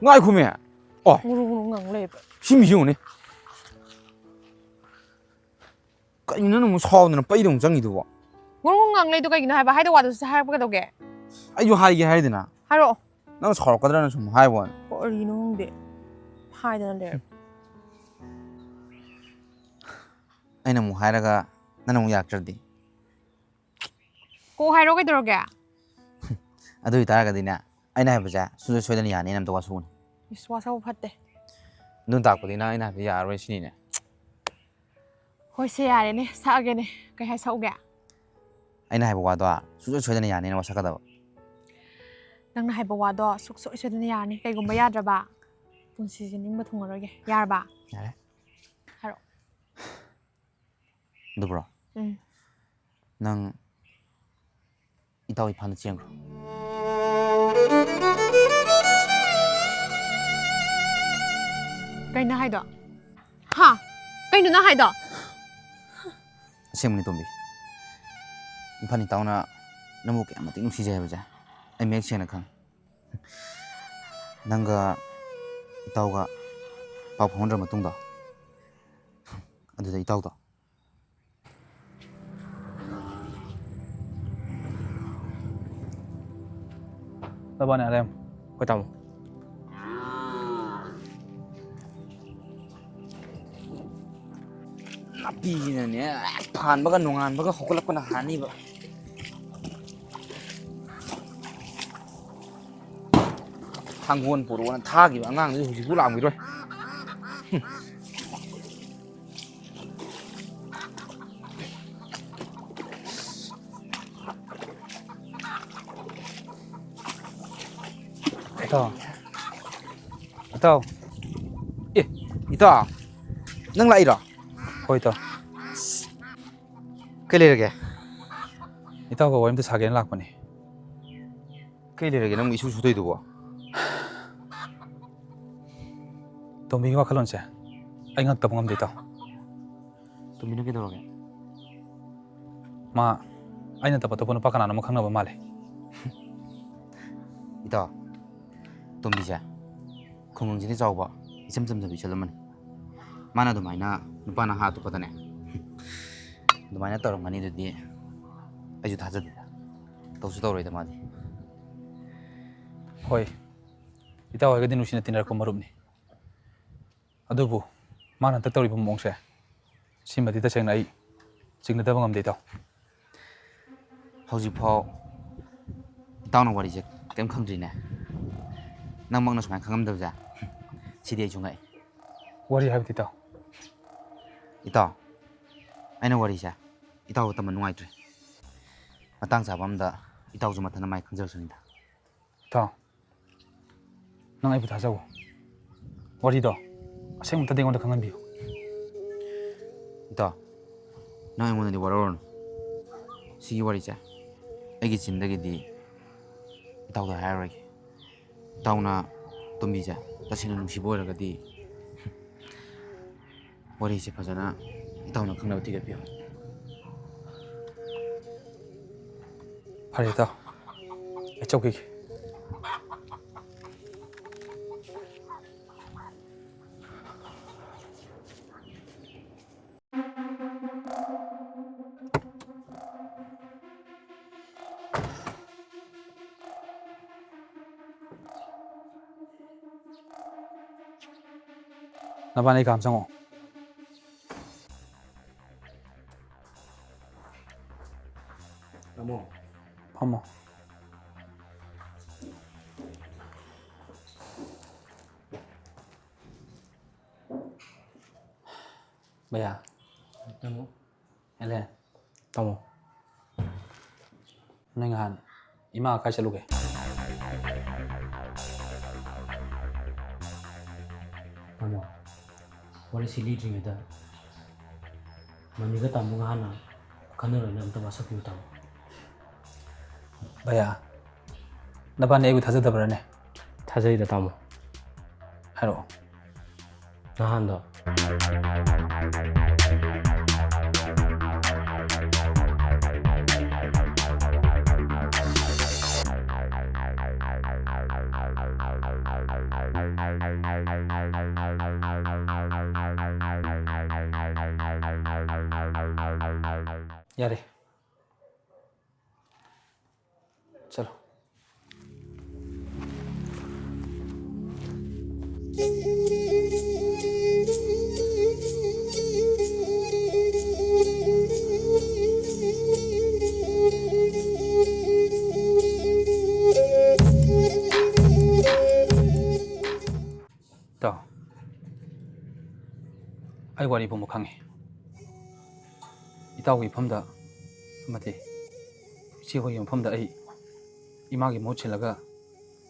ꯉꯥꯏꯈꯣꯃꯤ꯫ ꯑꯣꯏ꯫ ꯉꯨꯔꯨ ꯉꯨꯔꯨ ꯉꯪ ꯂꯩꯕ꯫ ꯁꯤ ꯃꯤꯁꯤ ꯌꯦꯡꯉꯨꯅꯦ꯫ ꯀꯩꯅꯣ ꯅꯪꯅ ꯑꯃꯨꯛ ꯁꯥꯎꯗꯅ ꯄꯩꯗ ꯑꯃꯨꯛ ꯆꯪꯉꯤꯗꯨꯕꯣ? ꯉꯨꯔꯨ ꯉꯨꯔꯨ ꯉꯪ ꯂꯩꯗꯣ ꯀꯩꯒꯤꯅꯣ ꯍꯥꯏꯕ? ꯍꯥꯏꯗꯧ ꯋꯥꯗꯨꯁꯨ ꯍꯥꯏꯔꯛꯄ ꯀꯩꯗꯧꯒꯦ? ꯑꯩꯁꯨ ꯍꯥꯏꯒꯦ ꯍꯥꯏꯗꯅ꯫ ꯍꯥꯏꯔꯛꯑꯣ꯫ ꯅꯪ ꯁꯥꯎꯔꯛꯀꯗ꯭ꯔꯅ ꯁꯨꯝ ꯍꯥꯏꯕ ꯋꯥꯅꯤ꯫ ꯀꯔꯤꯅꯣ ꯈꯪꯗꯦ꯫ ꯍꯥꯏꯗꯅ ꯂꯩꯔꯦ꯫ ꯑꯩꯅ ꯑꯃꯨꯛ ꯍꯥꯏꯔꯒ ꯅꯪꯅ ꯑꯃꯨꯛ ꯌꯥꯔꯛꯇ꯭ꯔꯗꯤ? ꯀꯣꯛ ꯍꯥꯏꯔꯣ ꯀꯩꯗꯧꯔꯒꯦ? ꯑꯗꯨ ꯑꯣꯏꯇꯥꯔꯒꯗꯤꯅꯦ, ꯑꯩꯅ ꯍꯥꯏꯕꯁꯦ ꯁꯨꯡꯁꯣꯏ ꯁꯣꯏꯗꯅ ꯌꯥꯅꯤꯅ ꯑꯝꯇ ꯋꯥꯁꯛꯎꯅꯦ꯫ ꯏꯁ, ꯋꯥꯁꯛꯄ ꯐꯠꯇꯦ꯫ ꯑꯗꯨ ꯇꯥꯛꯄꯗꯤ ꯅꯪ ꯑꯩꯅ ꯍꯥꯏꯕꯗꯤ ꯌꯥꯔꯔꯣꯏ ꯁꯤꯅꯤꯅꯦ꯫ ꯍꯣꯏꯁꯦ, ꯌꯥꯔꯦꯅꯦ, ꯁꯛꯑꯒꯦꯅꯦ꯫ ꯀꯩ ꯍꯥꯏ ꯁꯛꯎꯒꯦ? ꯑꯩꯅ ꯍꯥꯏꯕ ꯋꯥꯗꯣ ꯁꯨꯡꯁꯣꯏ ꯁꯣꯏꯗꯅ ꯌꯥꯅꯤꯅ ꯋꯥꯁꯛꯀꯗꯕ꯫ ꯅꯪꯅ ꯍꯥꯏꯕ ꯋꯥꯗꯣ ꯁꯨꯡꯁꯣꯏ ꯁꯣꯏꯗꯅ ꯌꯥꯔꯅꯤ꯫ ꯀꯩꯒꯨꯝꯕ ꯌꯥꯗ꯭ꯔꯕ, ꯄꯨꯟꯁꯤꯁꯦ ꯅꯤꯡꯕ ꯊꯨꯡꯉꯔꯣꯏꯒꯦ꯫ ꯌꯥꯔꯕ? ꯌꯥꯔꯦ꯫ ꯍꯥꯏꯔꯛꯑꯣ꯫ ꯑꯗꯨꯕ꯭ꯔꯣ? ꯎꯝ꯫ ꯅꯪ ꯏꯇꯥꯎ ꯏꯐꯥꯟꯗ ꯆꯦꯟꯈ꯭ꯔꯣ꯫ ꯀꯩꯅꯣ ꯍꯥꯏꯗꯣ? ꯍꯥ? ꯀꯩꯅꯣ ꯅꯪ ꯍꯥꯏꯗꯣ? ꯑꯁꯦꯡꯕꯅꯤ ꯇꯣꯝꯕꯤ, ꯏꯝꯐꯥꯜ ꯏꯇꯥꯎꯅ ꯅꯪꯕꯨ ꯀꯌꯥꯝ ꯃꯇꯤꯛ ꯅꯨꯡꯁꯤꯖꯩ ꯍꯥꯏꯕꯁꯦ ꯑꯩ ꯃꯌꯦꯛ ꯁꯦꯡꯅ ꯈꯪꯉꯤ꯫ ꯅꯪꯒ ꯏꯇꯥꯎꯒ ꯄꯥꯎ ꯐꯥꯎꯅꯗ꯭ꯔ ꯃꯇꯨꯡꯗꯣ, ꯑꯗꯨꯗ ꯏꯇꯥꯎꯗꯣ ꯅꯕꯥꯅꯤ ꯑꯔꯦꯝ꯫ ꯍꯣꯏ ꯇꯥꯃꯣ꯫ ꯅꯥꯄꯤꯁꯤꯅꯅꯦ ꯐꯥꯟꯕꯒ ꯅꯣꯡꯉꯥꯟꯕꯒ ꯍꯧꯒꯠꯂꯛꯄꯅ ꯍꯥꯟꯅꯤꯕ꯫ ꯊꯥꯡꯒꯣꯟ ꯄꯨꯔꯛꯑꯣꯅ ꯊꯥꯈꯤꯕ ꯑꯉꯥꯡꯗꯨ ꯍꯧꯖꯤꯛꯄꯨ ꯂꯥꯛꯑꯝꯈꯤꯔꯣꯏ꯫ ꯏꯇꯥꯎ꯫ ꯏꯇꯥꯎ꯫ ꯑꯦ, ꯏꯇꯥꯎ꯫ ꯅꯪ ꯂꯥꯛꯏꯔꯣ? ꯍꯣꯏ, ꯏꯇꯥꯎ꯫ ꯀꯩ ꯂꯩꯔꯒꯦ? ꯏꯇꯥꯎꯒ ꯋꯥꯔꯤ ꯑꯝꯇ ꯁꯥꯒꯦꯅ ꯂꯥꯛꯄꯅꯦ꯫ ꯀꯩ ꯂꯩꯔꯒꯦ ꯅꯪ ꯏꯁꯨ ꯁꯨꯗꯣꯏꯗꯨꯕꯣ? ꯇꯣꯝꯕꯤꯒꯤ ꯋꯥꯈꯜꯂꯣꯟꯁꯦ ꯑꯩ ꯉꯛꯇꯕ ꯉꯝꯗꯦ, ꯏꯇꯥꯎ꯫ ꯇꯣꯝꯕꯤꯅ ꯀꯩꯗꯧꯔꯒꯦ? ꯃꯥ ꯑꯩ ꯅꯠꯇꯕ ꯑꯇꯣꯞꯄ ꯅꯨꯄꯥ ꯀꯅꯥꯅꯣꯝ ꯈꯪꯅꯕ ꯃꯥꯜꯂꯦ꯫ ꯏꯇꯥꯎ, ꯇꯣꯝꯕꯤꯁꯦ ꯈꯨꯡꯒꯪꯁꯤꯗꯤ ꯆꯥꯎꯕ, ꯏꯆꯝ ꯆꯝꯖꯕ ꯏꯆꯜ ꯑꯃꯅꯤ꯫ ꯃꯥꯅ ꯑꯗꯨꯃꯥꯏꯅ ꯅꯨꯄꯥ ꯅꯍꯥ ꯑꯇꯣꯞꯄꯗꯅꯦ ꯑꯗꯨꯃꯥꯏꯅ ꯇꯧꯔꯝꯒꯅꯤ ꯑꯗꯨꯗꯤ ꯑꯩꯁꯨ ꯊꯥꯖꯗꯦꯗ꯫ ꯇꯧꯁꯨ ꯇꯧꯔꯣꯏꯗ ꯃꯥꯗꯤ꯫ ꯍꯣꯏ, ꯏꯇꯥꯎ ꯍꯣꯏꯒꯗꯤ ꯅꯨꯡꯁꯤꯅ ꯇꯤꯟꯅꯔꯛꯄ ꯃꯔꯨꯞꯅꯤ꯫ ꯑꯗꯨꯕꯨ ꯃꯥꯅ ꯍꯟꯗꯛ ꯇꯧꯔꯤꯕ ꯃꯑꯣꯡꯁꯦ, ꯁꯤꯃꯗꯤ ꯇꯁꯦꯡꯅ ꯑꯩ ꯆꯤꯡꯅꯗꯕ ꯉꯝꯗꯦ, ꯏꯇꯥꯎ꯫ ꯍꯧꯖꯤꯛꯐꯥꯎ ꯏꯇꯥꯎꯅ ꯋꯥꯔꯤꯁꯦ ꯀꯔꯤꯝ ꯈꯪꯗ꯭ꯔꯤꯅꯦ꯫ ꯅꯪꯃꯛꯅ ꯁꯨꯃꯥꯏꯅ ꯈꯪꯉꯝꯗꯕꯁꯦ, ꯁꯤꯗꯤ ꯑꯩꯁꯨ ꯉꯛꯑꯦ꯫ ꯋꯥꯔꯤ ꯍꯥꯏꯕꯗꯤ, ꯏꯇꯥꯎ? ꯏꯇꯥꯎ, ꯑꯩꯅ ꯋꯥꯔꯤꯁꯦ ꯏꯇꯥꯎꯗ ꯇꯝꯕ ꯅꯨꯡꯉꯥꯏꯇ꯭ꯔꯦ꯫ ꯃꯇꯥꯡ ꯆꯥꯕ ꯑꯝꯗ ꯏꯇꯥꯎꯁꯨ ꯃꯊꯟꯇ ꯃꯥꯏ ꯈꯪꯖꯔꯛꯁꯅꯤꯗ꯫ ꯏꯇꯥꯎ, ꯅꯪ ꯑꯩꯕꯨ ꯊꯥꯖꯧ꯫ ꯋꯥꯔꯤꯗꯣ ꯑꯁꯦꯡꯕ ꯑꯝꯇꯗꯤ ꯑꯩꯉꯣꯟꯗ ꯈꯪꯍꯟꯕꯤꯌꯨ꯫ ꯏꯇꯥꯎ, ꯅꯪ ꯑꯩꯉꯣꯟꯗꯗꯤ ꯋꯥꯔꯧꯔꯅꯨ꯫ ꯁꯤꯒꯤ ꯋꯥꯔꯤꯁꯦ ꯑꯩꯒꯤ ꯆꯤꯟꯗꯒꯤꯗꯤ ꯏꯇꯥꯎꯗ ꯍꯥꯏꯔꯔꯣꯏꯒꯦ꯫ ꯏꯇꯥꯎꯅ ꯇꯣꯝꯕꯤꯁꯦ ꯇꯁꯦꯡꯅ ꯅꯨꯡꯁꯤꯕ ꯑꯣꯏꯔꯒꯗꯤ, ꯋꯥꯔꯤꯁꯦ ꯐꯖꯅ ꯏꯇꯥꯎꯅ ꯈꯪꯅꯕ ꯊꯤꯒꯠꯄꯤꯌꯨ꯫ ꯐꯔꯦ ꯏꯇꯥꯎ, ꯑꯩ ꯆꯧꯈꯤꯒꯦ꯫ ꯅꯕꯥꯅꯤ ꯀꯥ ꯑꯃ ꯆꯪꯉꯣ꯫ ꯇꯥꯃꯣ꯫ ꯐꯝꯃꯣ꯫ ꯚꯩꯌꯥ꯫ ꯇꯥꯃꯣ꯫ ꯑꯦꯂꯦꯟ꯫ ꯇꯥꯃꯣ꯫ ꯅꯪ ꯅꯍꯥꯟ ꯏꯃꯥ ꯀꯥꯏ ꯆꯠꯂꯨꯒꯦ? ꯇꯥꯃꯣ, ꯋꯥꯔꯤꯁꯤ ꯂꯤꯗ꯭ꯔꯤꯉꯩꯗ ꯃꯃꯤꯒ ꯇꯥꯃꯣꯒ ꯍꯥꯟꯅ ꯈꯟꯅꯔꯣꯏꯅ ꯑꯝꯇ ꯋꯥꯁꯛꯄꯤꯌꯨ, ꯇꯥꯃꯣ꯫ ꯚꯩꯌꯥ, ꯅꯕꯥꯅꯤ ꯑꯩꯕꯨ ꯊꯥꯖꯗꯕ꯭ꯔꯥꯅꯦ? ꯊꯥꯖꯩꯗ, ꯇꯥꯃꯣ꯫ ꯍꯥꯏꯔꯛꯑꯣ꯫ ꯅꯍꯥꯟꯗꯣ꯫ ꯌꯥꯔꯦ꯫ ꯆꯠꯂꯣ꯫ ꯏꯇꯥꯎ, ꯑꯩ ꯋꯥꯔꯤ ꯄꯨꯝꯕ ꯈꯪꯉꯤ꯫ ꯏꯇꯥꯎꯒꯤ ꯏꯐꯝꯗ ꯑꯃꯗꯤ ꯏꯆꯦ ꯍꯣꯏꯒꯤ ꯃꯐꯝꯗ ꯑꯩ ꯏꯃꯥꯒꯤ ꯃꯍꯨꯠ ꯁꯤꯜꯂꯒ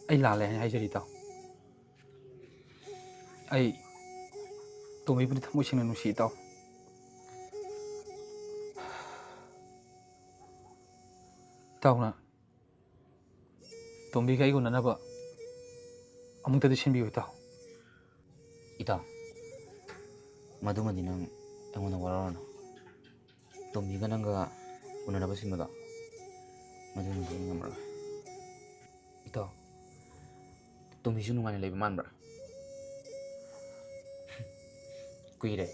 ꯑꯩ ꯂꯥꯜꯂꯦ ꯍꯥꯏꯅ ꯍꯥꯏꯖꯔꯤ, ꯏꯇꯥꯎ꯫ ꯑꯩ ꯇꯣꯝꯕꯤꯕꯨꯗꯤ ꯊꯃꯣꯏ ꯁꯦꯡꯅ ꯅꯨꯡꯁꯤ, ꯏꯇꯥꯎ꯫ ꯏꯇꯥꯎꯅ ꯇꯣꯝꯕꯤꯒ ꯑꯩꯒ ꯎꯅꯅꯕ ꯑꯃꯨꯛꯇꯗꯤ ꯁꯤꯟꯕꯤꯌꯨ, ꯏꯇꯥꯎ꯫ ꯏꯇꯥꯎ, ꯃꯗꯨꯃꯗꯤ ꯅꯪ ꯑꯩꯉꯣꯟꯗ ꯋꯥꯔꯧꯔꯅꯨ꯫ ꯇꯣꯝꯕꯤꯒ ꯅꯪꯒ ꯎꯅꯅꯕ ꯁꯤꯟꯕꯗꯣ, ꯃꯗꯨꯃꯗꯤ ꯑꯩ ꯉꯝꯃꯔꯣꯏ꯫ ꯏꯇꯥꯎ, ꯇꯣꯝꯕꯤꯁꯨ ꯅꯨꯡꯉꯥꯏꯅ ꯂꯩꯕ ꯃꯥꯟꯕ꯭ꯔꯥ? ꯀꯨꯏꯔꯦ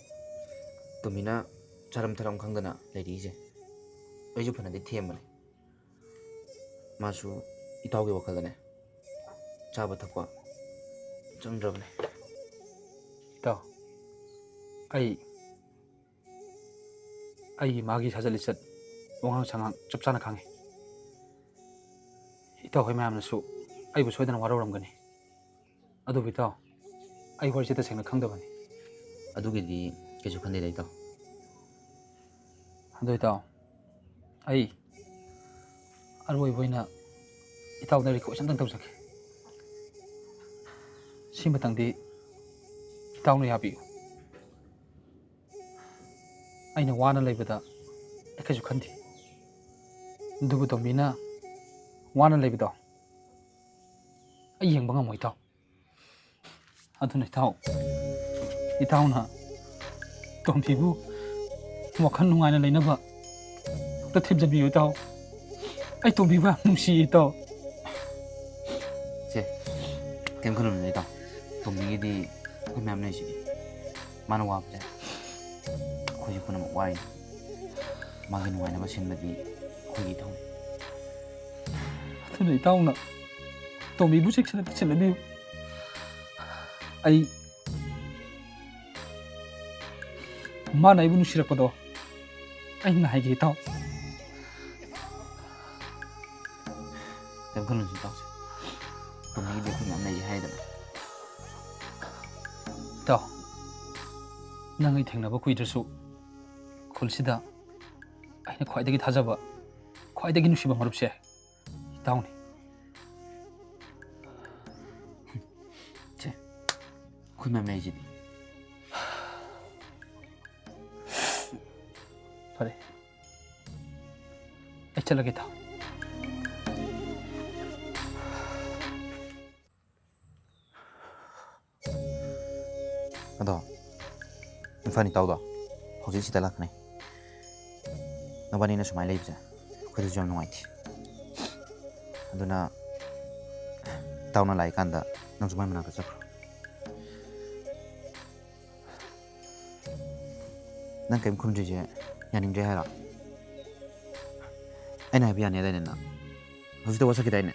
ꯇꯣꯝꯕꯤꯅ ꯆꯥꯔꯝ ꯊꯛꯂꯝ ꯈꯪꯗꯅ ꯂꯩꯔꯤꯁꯦ꯫ ꯑꯩꯁꯨ ꯐꯅꯗꯤ ꯊꯦꯝꯕꯅꯦ꯫ ꯃꯥꯁꯨ ꯏꯇꯥꯎꯒꯤ ꯋꯥꯈꯜꯗꯅꯦ, ꯆꯥꯕ ꯊꯛꯄ ꯆꯪꯗ꯭ꯔꯕꯅꯦ꯫ ꯏꯇꯥꯎ, ꯑꯩ, ꯑꯩꯒꯤ ꯃꯥꯒꯤ ꯁꯥꯖꯠ ꯂꯤꯆꯠ, ꯋꯥꯉꯥꯡ ꯁꯉꯥꯡ ꯆꯞ ꯆꯥꯅ ꯈꯪꯉꯤ꯫ ꯏꯇꯥꯎ ꯍꯣꯏ ꯃꯌꯥꯝꯅꯁꯨ ꯑꯩꯕꯨ ꯁꯣꯏꯗꯅ ꯋꯥꯔꯧꯔꯝꯒꯅꯤ꯫ ꯑꯗꯨꯕꯨ ꯏꯇꯥꯎ, ꯑꯩ ꯋꯥꯔꯤꯁꯦ ꯇꯁꯦꯡꯅ ꯈꯪꯗꯕꯅꯤ꯫ ꯑꯗꯨꯒꯤꯗꯤ ꯀꯩꯁꯨ ꯈꯟꯗꯦꯗ ꯏꯇꯥꯎ꯫ ꯑꯗꯨ ꯏꯇꯥꯎ, ꯑꯩ ꯑꯔꯣꯏꯕ ꯑꯣꯏꯅ ꯏꯇꯥꯎꯗ request ꯑꯝꯇꯪ ꯇꯧꯖꯒꯦ꯫ ꯁꯤꯃꯇꯪꯗꯤ ꯏꯇꯥꯎꯅ ꯌꯥꯕꯤꯌꯨ꯫ ꯑꯩꯅ ꯋꯥꯅ ꯂꯩꯕꯗ ꯑꯩ ꯀꯩꯁꯨ ꯈꯟꯗꯦ, ꯑꯗꯨꯕꯨ ꯇꯣꯝꯕꯤꯅ ꯋꯥꯅ ꯂꯩꯕꯗꯣ ꯑꯩ ꯌꯦꯡꯕ ꯉꯝꯃꯣꯏ ꯏꯇꯥꯎ꯫ ꯑꯗꯨꯅ ꯏꯇꯥꯎ, ꯏꯇꯥꯎꯅ ꯇꯣꯝꯕꯤꯕꯨ ꯋꯥꯈꯜ ꯅꯨꯡꯉꯥꯏꯅ ꯂꯩꯅꯕ ꯑꯝꯇ ꯊꯦꯝꯖꯤꯟꯕꯤꯌꯨ ꯏꯇꯥꯎ꯫ ꯑꯩ ꯇꯣꯝꯕꯤꯕꯨ ꯌꯥꯝ ꯅꯨꯡꯁꯤꯌꯦ ꯏꯇꯥꯎ꯫ ꯁꯦ, ꯀꯩꯝ ꯈꯜꯂꯨꯅꯨ ꯏꯇꯥꯎ, ꯇꯣꯝꯕꯤꯒꯤꯗꯤ ꯑꯩꯈꯣꯏ ꯃꯌꯥꯝ ꯂꯩꯁꯤꯗꯤ꯫ ꯃꯥꯅ ꯋꯥꯕꯁꯦ ꯑꯩꯈꯣꯏꯁꯨ ꯄꯨꯝꯅꯃꯛ ꯋꯥꯔꯤꯅꯤ꯫ ꯃꯥꯒꯤ ꯅꯨꯡꯉꯥꯏꯅꯕ ꯁꯤꯟꯕꯗꯤ ꯑꯩꯈꯣꯏꯒꯤ ꯏꯊꯧꯅꯤ꯫ ꯑꯗꯨꯅ ꯏꯇꯥꯎꯅ ꯇꯣꯝꯕꯤꯕꯨ ꯆꯦꯛꯁꯤꯟꯅ ꯆꯦꯛꯁꯤꯟꯅꯕꯤꯌꯨ꯫ ꯑꯩ, ꯃꯥꯅ ꯑꯩꯕꯨ ꯅꯨꯡꯁꯤꯔꯛꯄꯗꯣ ꯑꯩ ꯉꯥꯏꯒꯦ ꯏꯇꯥꯎ꯫ ꯀꯩꯝ ꯈꯜꯂꯨꯅꯨ ꯏꯇꯥꯎꯁꯦ, ꯇꯣꯝꯕꯤꯒꯤꯗꯤ ꯑꯩꯈꯣꯏ ꯃꯌꯥꯝ ꯂꯩ ꯍꯥꯏꯗꯅ꯫ ꯏꯇꯥꯎ, ꯅꯪ ꯑꯩ ꯊꯦꯡꯅꯕ ꯀꯨꯏꯗ꯭ꯔꯁꯨ, ꯈꯨꯜꯁꯤꯗ ꯑꯩꯅ ꯈ꯭ꯋꯥꯏꯗꯒꯤ ꯊꯥꯖꯕ, ꯈ꯭ꯋꯥꯏꯗꯒꯤ ꯅꯨꯡꯁꯤꯕ ꯃꯔꯨꯞꯁꯦ ꯏꯇꯥꯎꯅꯤ꯫ ꯁꯦ, ꯑꯩꯈꯣꯏ ꯃꯌꯥꯝ ꯂꯩꯁꯤꯗꯤ꯫ ꯐꯔꯦ, ꯑꯩ ꯆꯠꯂꯒꯦ ꯏꯇꯥꯎ꯫ ꯑꯗꯣ, ꯐꯅꯤ ꯏꯇꯥꯎꯗꯣ, ꯍꯧꯖꯤꯛ ꯁꯤꯗ ꯂꯥꯛꯀꯅꯤ꯫ ꯅꯕꯥꯅꯤꯅ ꯁꯨꯃꯥꯏꯅ ꯂꯩꯕꯁꯦ ꯑꯩꯈꯣꯏꯗꯁꯨ ꯌꯥꯝ ꯅꯨꯡꯉꯥꯏꯇꯦ꯫ ꯑꯗꯨꯅ ꯏꯇꯥꯎꯅ ꯂꯥꯛꯏꯀꯥꯟꯗ ꯅꯪꯁꯨ ꯃꯥꯏ ꯃꯅꯥꯛꯇ ꯆꯠꯈ꯭ꯔꯣ꯫ ꯅꯪ ꯀꯔꯤꯝ ꯈꯨꯝꯗ꯭ꯔꯤꯁꯦ ꯌꯥꯅꯤꯡꯗ꯭ꯔꯦ ꯍꯥꯏꯔꯣ? ꯑꯩꯅ ꯍꯥꯏꯕ ꯌꯥꯅꯤ ꯍꯥꯏꯗꯥꯏꯅꯦ ꯅꯪ? ꯍꯧꯖꯤꯛꯇ ꯋꯥꯁꯛꯈꯤꯗꯥꯏꯅꯦ?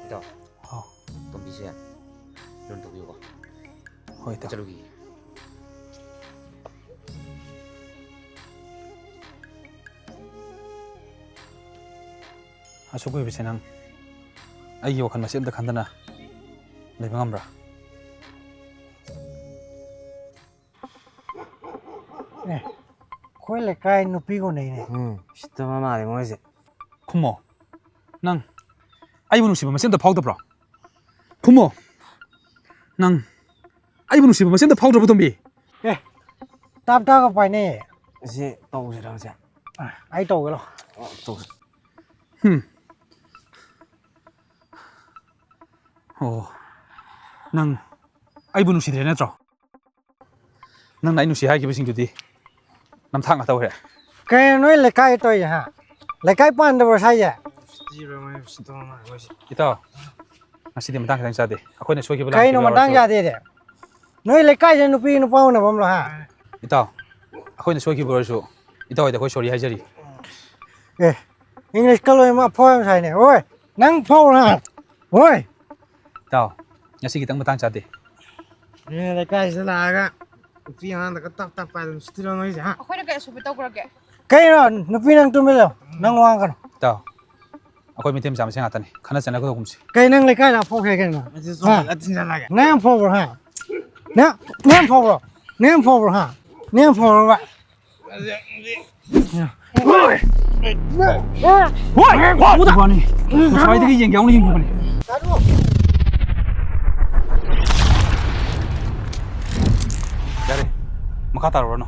ꯏꯇꯥꯎ, ꯍꯥꯎ꯫ ꯇꯣꯝꯕꯤꯁꯦ ꯂꯣꯟ ꯇꯧꯕꯤꯌꯨꯀꯣ꯫ ꯍꯣꯏ, ꯏꯇꯥꯎ꯫ ꯆꯠꯂꯨꯈꯤꯒꯦ꯫ ꯑꯁꯨꯛ ꯀꯨꯏꯕꯁꯦ ꯅꯪ ꯑꯩꯒꯤ ꯋꯥꯈꯜ ꯃꯆꯦꯠ ꯑꯝꯇ ꯈꯟꯗꯅ ꯂꯩꯕ ꯉꯝꯕ꯭ꯔꯥ? ꯑꯦ, ꯑꯩꯈꯣꯏ ꯂꯩꯀꯥꯏ ꯅꯨꯄꯤ ꯎꯅꯩꯅꯦ꯫ ꯎꯝ, ꯎꯁꯤꯠꯇꯕ ꯃꯥꯜꯂꯦ ꯃꯣꯏꯁꯦ꯫ ꯈꯨꯝꯃꯣ꯫ ꯅꯪ ꯑꯩꯕꯨ ꯅꯨꯡꯁꯤꯕ ꯃꯆꯦꯠ ꯑꯝꯇ ꯐꯥꯎꯗꯕ꯭ꯔꯣ? ꯈꯨꯝꯃꯣ꯫ ꯅꯪ ꯑꯩꯕꯨ ꯅꯨꯡꯁꯤꯕ ꯃꯆꯦꯠ ꯑꯝꯇ ꯐꯥꯎꯗ꯭ꯔꯕꯣ, ꯇꯣꯝꯕꯤ? ꯑꯦ, ꯇꯥꯞ ꯇꯥꯞꯀ ꯄꯥꯏꯅꯦ꯫ ꯑꯁꯤ ꯇꯧꯁꯤꯔ ꯍꯧꯖꯤꯛ? ꯑ, ꯑꯩ ꯇꯧꯒꯦ ꯂꯥꯎ꯫ ꯑꯣ, ꯇꯧꯁꯤ꯫ ꯍꯨꯝ꯫ ꯑꯣ, ꯅꯪ ꯑꯩꯕꯨ ꯅꯨꯡꯁꯤꯗ꯭ꯔꯦ ꯅꯠꯇ꯭ꯔꯣ? ꯅꯪꯅ ꯑꯩ ꯅꯨꯡꯁꯤ ꯍꯥꯏꯈꯤꯕꯁꯤꯡꯗꯨꯗꯤ ꯅꯝꯊꯥꯛ ꯉꯥꯛꯇ ꯑꯣꯏꯔꯦ꯫ ꯀꯩꯅꯣ ꯅꯣꯏ ꯂꯩꯀꯥꯏ ꯇꯧꯔꯤꯁꯦ, ꯍꯥ? ꯂꯩꯀꯥꯏ ꯄꯥꯟꯗꯕ꯭ꯔꯣ ꯁ꯭ꯋꯥꯏꯁꯦ? ꯏꯇꯥꯎ, ꯉꯁꯤꯗꯤ ꯃꯇꯥꯡ ꯈꯤꯇꯪ ꯆꯥꯗꯦ꯫ ꯑꯩꯈꯣꯏꯅ ꯁꯣꯏꯈꯤꯕ ꯀꯩꯅꯣ ꯂꯥꯟꯈꯤꯕ ꯃꯇꯥꯡ ꯑꯣꯏꯔꯁꯨ ꯆꯥꯗꯦꯗꯤ? ꯅꯣꯏ ꯂꯩꯀꯥꯏꯁꯦ ꯅꯨꯄꯤ ꯅꯨꯄꯥ ꯎꯅꯐꯝꯂꯣ, ꯍꯥ? ꯏꯇꯥꯎ, ꯑꯩꯈꯣꯏꯅ ꯁꯣꯏꯈꯤꯕ ꯑꯣꯏꯔꯁꯨ ꯏꯇꯥꯎ ꯍꯣꯏꯗ ꯑꯩꯈꯣꯏ ꯁꯣꯔꯤ ꯍꯥꯏꯖꯔꯤ꯫ ꯑꯦ, ꯏꯪꯂꯤꯁꯀ ꯂꯣꯏꯅꯃꯛ ꯑꯐꯥꯎ ꯌꯥꯝ ꯁꯥꯏꯅꯦ꯫ ꯑꯣꯏ, ꯅꯪ ꯐꯥꯎꯔꯥ? ꯑꯣꯏ! ꯏꯇꯥꯎ, ꯉꯁꯤ ꯈꯤꯇꯪ ꯃꯇꯥꯡ ꯆꯥꯗꯦ꯫ ꯃꯤꯅ ꯂꯩꯀꯥꯏꯁꯤꯗ ꯂꯥꯛꯑꯒ ꯅꯨꯄꯤ ꯑꯉꯥꯡꯗꯒ ꯇꯞ ꯇꯞ ꯄꯥꯏꯗꯅ ꯎꯁꯤꯠꯇ꯭ꯔꯤꯔꯣ ꯅꯣꯏꯁꯦ, ꯍꯥ? ꯑꯩꯈꯣꯏꯅ ꯀꯩ ꯑꯁꯣꯏꯕ ꯇꯧꯈ꯭ꯔꯒꯦ? ꯀꯩꯅꯣ? ꯅꯨꯄꯤ ꯅꯪ ꯇꯨꯃꯤꯟ ꯂꯩꯌꯣ꯫ ꯅꯪ ꯋꯥ ꯉꯥꯡꯒꯅꯨ꯫ ꯏꯇꯥꯎ, ꯑꯩꯈꯣꯏ ꯃꯩꯇꯩ ꯃꯆꯥ ꯃꯁꯦꯟ ꯉꯥꯛꯇꯅꯤ꯫ ꯈꯠꯅ ꯆꯩꯅꯒꯗꯧꯒꯨꯝꯁꯤ꯫ ꯀꯩ ꯅꯪ ꯂꯩꯀꯥꯏꯗ ꯑꯐꯥꯎ ꯀꯩ ꯀꯩꯅꯣ? ꯑꯩꯁꯨ ꯍꯥ? ꯁꯣꯝꯗ ꯊꯤꯟꯖꯜꯂꯒꯦ꯫ ꯅꯪ ꯌꯥꯝ ꯐꯥꯎꯕ꯭ꯔꯣ, ꯍꯥ? ꯅꯪ, ꯅꯪ ꯌꯥꯝ ꯐꯥꯎꯕ꯭ꯔꯣ? ꯅꯪ ꯌꯥꯝ ꯐꯥꯎꯕ꯭ꯔꯣ, ꯍꯥ? ꯅꯪ ꯌꯥꯝ ꯐꯥꯎꯕ꯭ꯔꯣꯕ? ꯍꯣꯏ! ꯍꯣꯏ! ꯋꯥꯅꯤ꯫ ꯉꯁꯥꯏꯗꯒꯤ ꯌꯦꯡꯒꯦ ꯌꯥꯎꯅ ꯌꯦꯡꯕꯅꯤ꯫ ꯌꯥꯔꯦ, ꯃꯈꯥ ꯇꯥꯔꯨꯔꯅꯨ꯫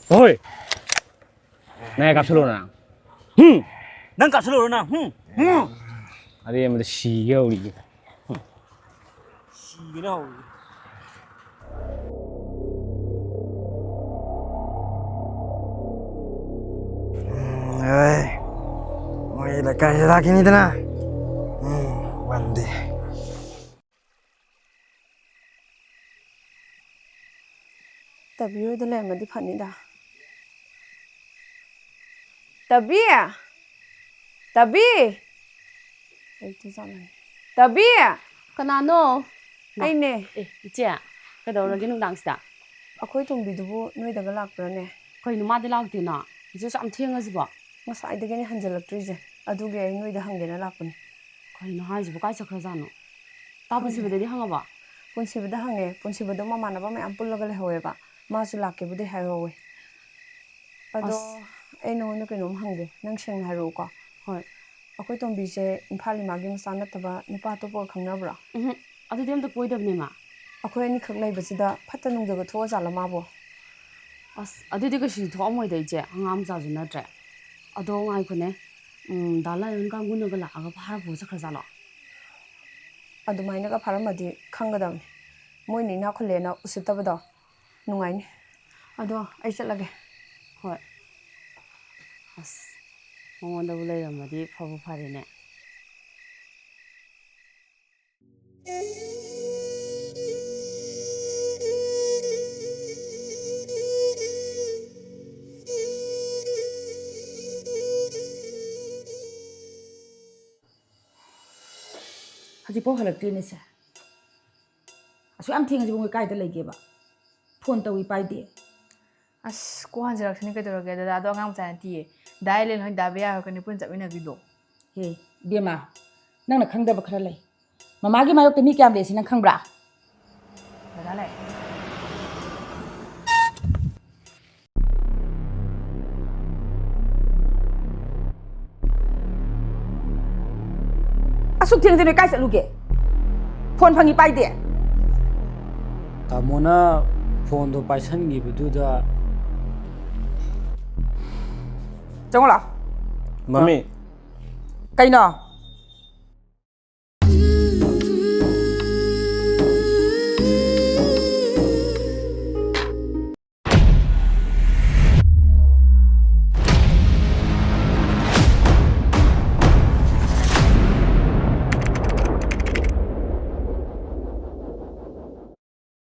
ꯍꯣꯏ꯫ ꯅꯪ ꯀꯥꯞꯁꯤꯜꯂꯣꯅ꯫ ꯍꯨꯝ꯫ ꯅꯪ ꯀꯥꯞꯁꯤꯜꯂꯨꯔꯣ ꯅꯪ꯫ ꯍꯨꯝ꯫ ꯍꯨꯝ꯫ ꯑꯔꯦꯝꯕꯗ ꯁꯤꯒꯦ ꯍꯧꯔꯤꯒꯦ꯫ ꯁꯤꯒꯦꯅ ꯍꯧꯔꯤꯒꯦ꯫ ꯎꯝ, ꯑꯦ, ꯃꯣꯏ ꯂꯩꯀꯥꯏꯁꯤꯗ ꯂꯥꯛꯈꯤꯅꯤꯗꯅ꯫ ꯎꯝ, ꯋꯥꯟꯗꯦ꯫ ꯇꯕꯤ ꯍꯣꯏꯗ ꯂꯩꯔꯝꯃꯗꯤ ꯐꯅꯤꯗ꯫ ꯇꯕꯤ! ꯇꯕꯤ! ꯂꯩꯇꯖꯥꯠꯂꯅꯦ꯫ ꯇꯕꯤ! ꯀꯅꯥꯅꯣ? ꯃꯥ, ꯑꯩꯅꯦ꯫ ꯑꯦ, ꯏꯆꯦ, ꯀꯩꯗꯧꯔꯒꯦ ꯅꯨꯡꯗꯥꯡꯁꯤꯗ? ꯑꯩꯈꯣꯏ ꯇꯣꯝꯕꯤꯗꯨꯕꯨ ꯅꯣꯏꯗꯒ ꯂꯥꯛꯄ꯭ꯔꯥꯅꯦ? ꯀꯩꯅꯣ ꯃꯥꯗꯤ ꯂꯥꯛꯇꯦꯅ? ꯏꯆꯦꯁꯨ ꯌꯥꯝ ꯊꯦꯡꯉꯁꯤꯕꯣ? ꯉꯁꯥꯏꯗꯒꯤꯅꯦ ꯍꯟꯖꯜꯂꯛꯇ꯭ꯔꯤꯁꯦ꯫ ꯑꯗꯨꯒꯤ ꯑꯩ ꯅꯣꯏꯗ ꯍꯪꯒꯦꯅ ꯂꯥꯛꯄꯅꯦ꯫ ꯀꯩꯅꯣ ꯍꯥꯏꯁꯤꯕꯣ? ꯀꯥꯏ ꯆꯠꯈ꯭ꯔꯖꯥꯠꯅꯣ? ꯇꯥ ꯈꯪꯗꯦ꯫ ꯄꯨꯟꯁꯤꯕꯗꯗꯤ ꯍꯪꯉꯕꯣ? ꯄꯨꯟꯁꯤꯕꯗ ꯍꯪꯉꯦ꯫ ꯄꯨꯟꯁꯤꯕꯗꯣ ꯃꯃꯥꯟꯅꯕ ꯃꯌꯥꯝ ꯄꯨꯜꯂꯒ ꯂꯩꯍꯧꯋꯦꯕ꯫ ꯃꯥꯁꯨ ꯂꯥꯛꯀꯦꯕꯨꯗꯤ ꯍꯥꯏꯍꯧꯋꯦ꯫ ꯑꯗꯣ ꯑꯁ꯫ ꯑꯩ ꯅꯉꯣꯟꯗ ꯀꯩꯅꯣꯝ ꯍꯪꯒꯦ꯫ ꯅꯪ ꯁꯦꯡꯅ ꯍꯥꯏꯔꯛꯎꯀꯣ꯫ ꯍꯣꯏ꯫ ꯑꯩꯈꯣꯏ ꯇꯣꯝꯕꯤꯁꯦ ꯏꯝꯐꯥꯜ ꯏꯃꯥꯒꯤ ꯃꯆꯥ ꯅꯠꯇꯕ ꯅꯨꯄꯥ ꯑꯇꯣꯞꯄꯒ ꯈꯪꯅꯕ꯭ꯔꯣ? ꯎꯝꯍꯨꯝ, ꯑꯗꯨꯗꯤ ꯑꯝꯇ ꯀꯣꯏꯗꯕꯅꯦ ꯃꯥ꯫ ꯑꯩꯈꯣꯏ ꯑꯅꯤꯈꯛ ꯂꯩꯕꯁꯤꯗ ꯐꯠꯇ ꯅꯨꯡꯗꯒ ꯊꯣꯛꯑꯖꯥꯠꯂꯣ ꯃꯥꯕꯣ? ꯑꯁ, ꯑꯗꯨꯗꯤ ꯀꯩꯁꯨ ꯊꯣꯛꯑꯝꯃꯣꯏꯗ ꯏꯆꯦ, ꯑꯉꯥꯡ ꯃꯆꯥꯁꯨ ꯅꯠꯇ꯭ꯔꯦ꯫ ꯑꯗꯣ ꯉꯥꯏꯈꯣꯅꯦ, ꯎꯝ, ꯗꯥ ꯂꯥꯏꯔꯦꯟ ꯀꯥꯡꯕꯨꯅꯒ ꯂꯥꯛꯑꯒ ꯐꯥꯔ ꯄꯨꯔ ꯆꯠꯈ꯭ꯔꯖꯥꯠꯂꯣ? ꯑꯗꯨꯃꯥꯏꯅꯒ ꯐꯥꯔꯝꯃꯗꯤ ꯈꯪꯒꯗꯕꯅꯤ꯫ ꯃꯣꯏꯅ ꯏꯅꯥꯛ ꯈꯨꯜꯂꯦꯅ ꯎꯁꯤꯠꯇꯕꯗꯣ꯫ ꯅꯨꯡꯉꯥꯏꯅꯤ꯫ ꯑꯗꯣ ꯑꯩ ꯆꯠꯂꯒꯦ꯫ ꯍꯣꯏ꯫ ꯑꯁ, ꯃꯉꯣꯟꯗꯕꯨ ꯂꯩꯔꯝꯃꯗꯤ ꯐꯕꯨ ꯐꯔꯦꯅꯦ꯫ ꯍꯧꯖꯤꯛꯐꯥꯎ ꯍꯜꯂꯛꯇ꯭ꯔꯤꯅꯦ ꯁꯦ꯫ ꯑꯁꯨꯛ ꯌꯥꯝ ꯊꯦꯡꯉꯁꯤꯕꯨ ꯃꯣꯏ ꯀꯥꯏꯗ ꯂꯩꯒꯦꯕ? ꯐꯣꯟ ꯇꯧꯏ ꯄꯥꯏꯗꯦ꯫ ꯑꯁ, ꯀꯣꯛ ꯍꯟꯖꯤꯜꯂꯛꯁꯤꯅꯤ ꯀꯩꯗꯧꯔꯒꯦ? ꯗꯗꯥꯗꯣ ꯑꯉꯥꯡ ꯃꯆꯥ ꯅꯠꯇꯤꯌꯦ꯫ ꯗꯥ ꯑꯦꯂꯦꯟ ꯍꯣꯏ, ꯗꯥ ꯕꯤꯌꯥ ꯍꯣꯏꯒꯅꯤ ꯄꯨꯟꯅ ꯆꯠꯃꯤꯟꯅꯈ꯭ꯔꯤꯗꯣ꯫ ꯍꯦ, ꯏꯕꯦꯝꯃ, ꯅꯪꯅ ꯈꯪꯗꯕ ꯈꯔ ꯂꯩ꯫ ꯃꯃꯥꯒꯤ ꯃꯥꯌꯣꯛꯇ ꯃꯤ ꯀꯌꯥꯝ ꯂꯩ ꯁꯤ ꯅꯪ ꯈꯪꯕ꯭ꯔꯥ? ꯗꯗꯥ ꯂꯩ꯫ ꯑꯁꯨꯛ ꯊꯦꯡꯅ ꯅꯣꯏ ꯀꯥꯏ ꯆꯠꯂꯨꯒꯦ? ꯐꯣꯟ ꯐꯪꯉꯤ ꯄꯥꯏꯗꯦ꯫ ꯇꯥꯃꯣꯅ ꯐꯣꯟꯗꯣ ꯄꯥꯏꯁꯟꯈꯤꯕꯗꯨꯗ꯫ ꯆꯪꯉꯣ ꯂꯥꯛꯑꯣ꯫ ꯃꯃꯤ꯫ ꯀꯩꯅꯣ?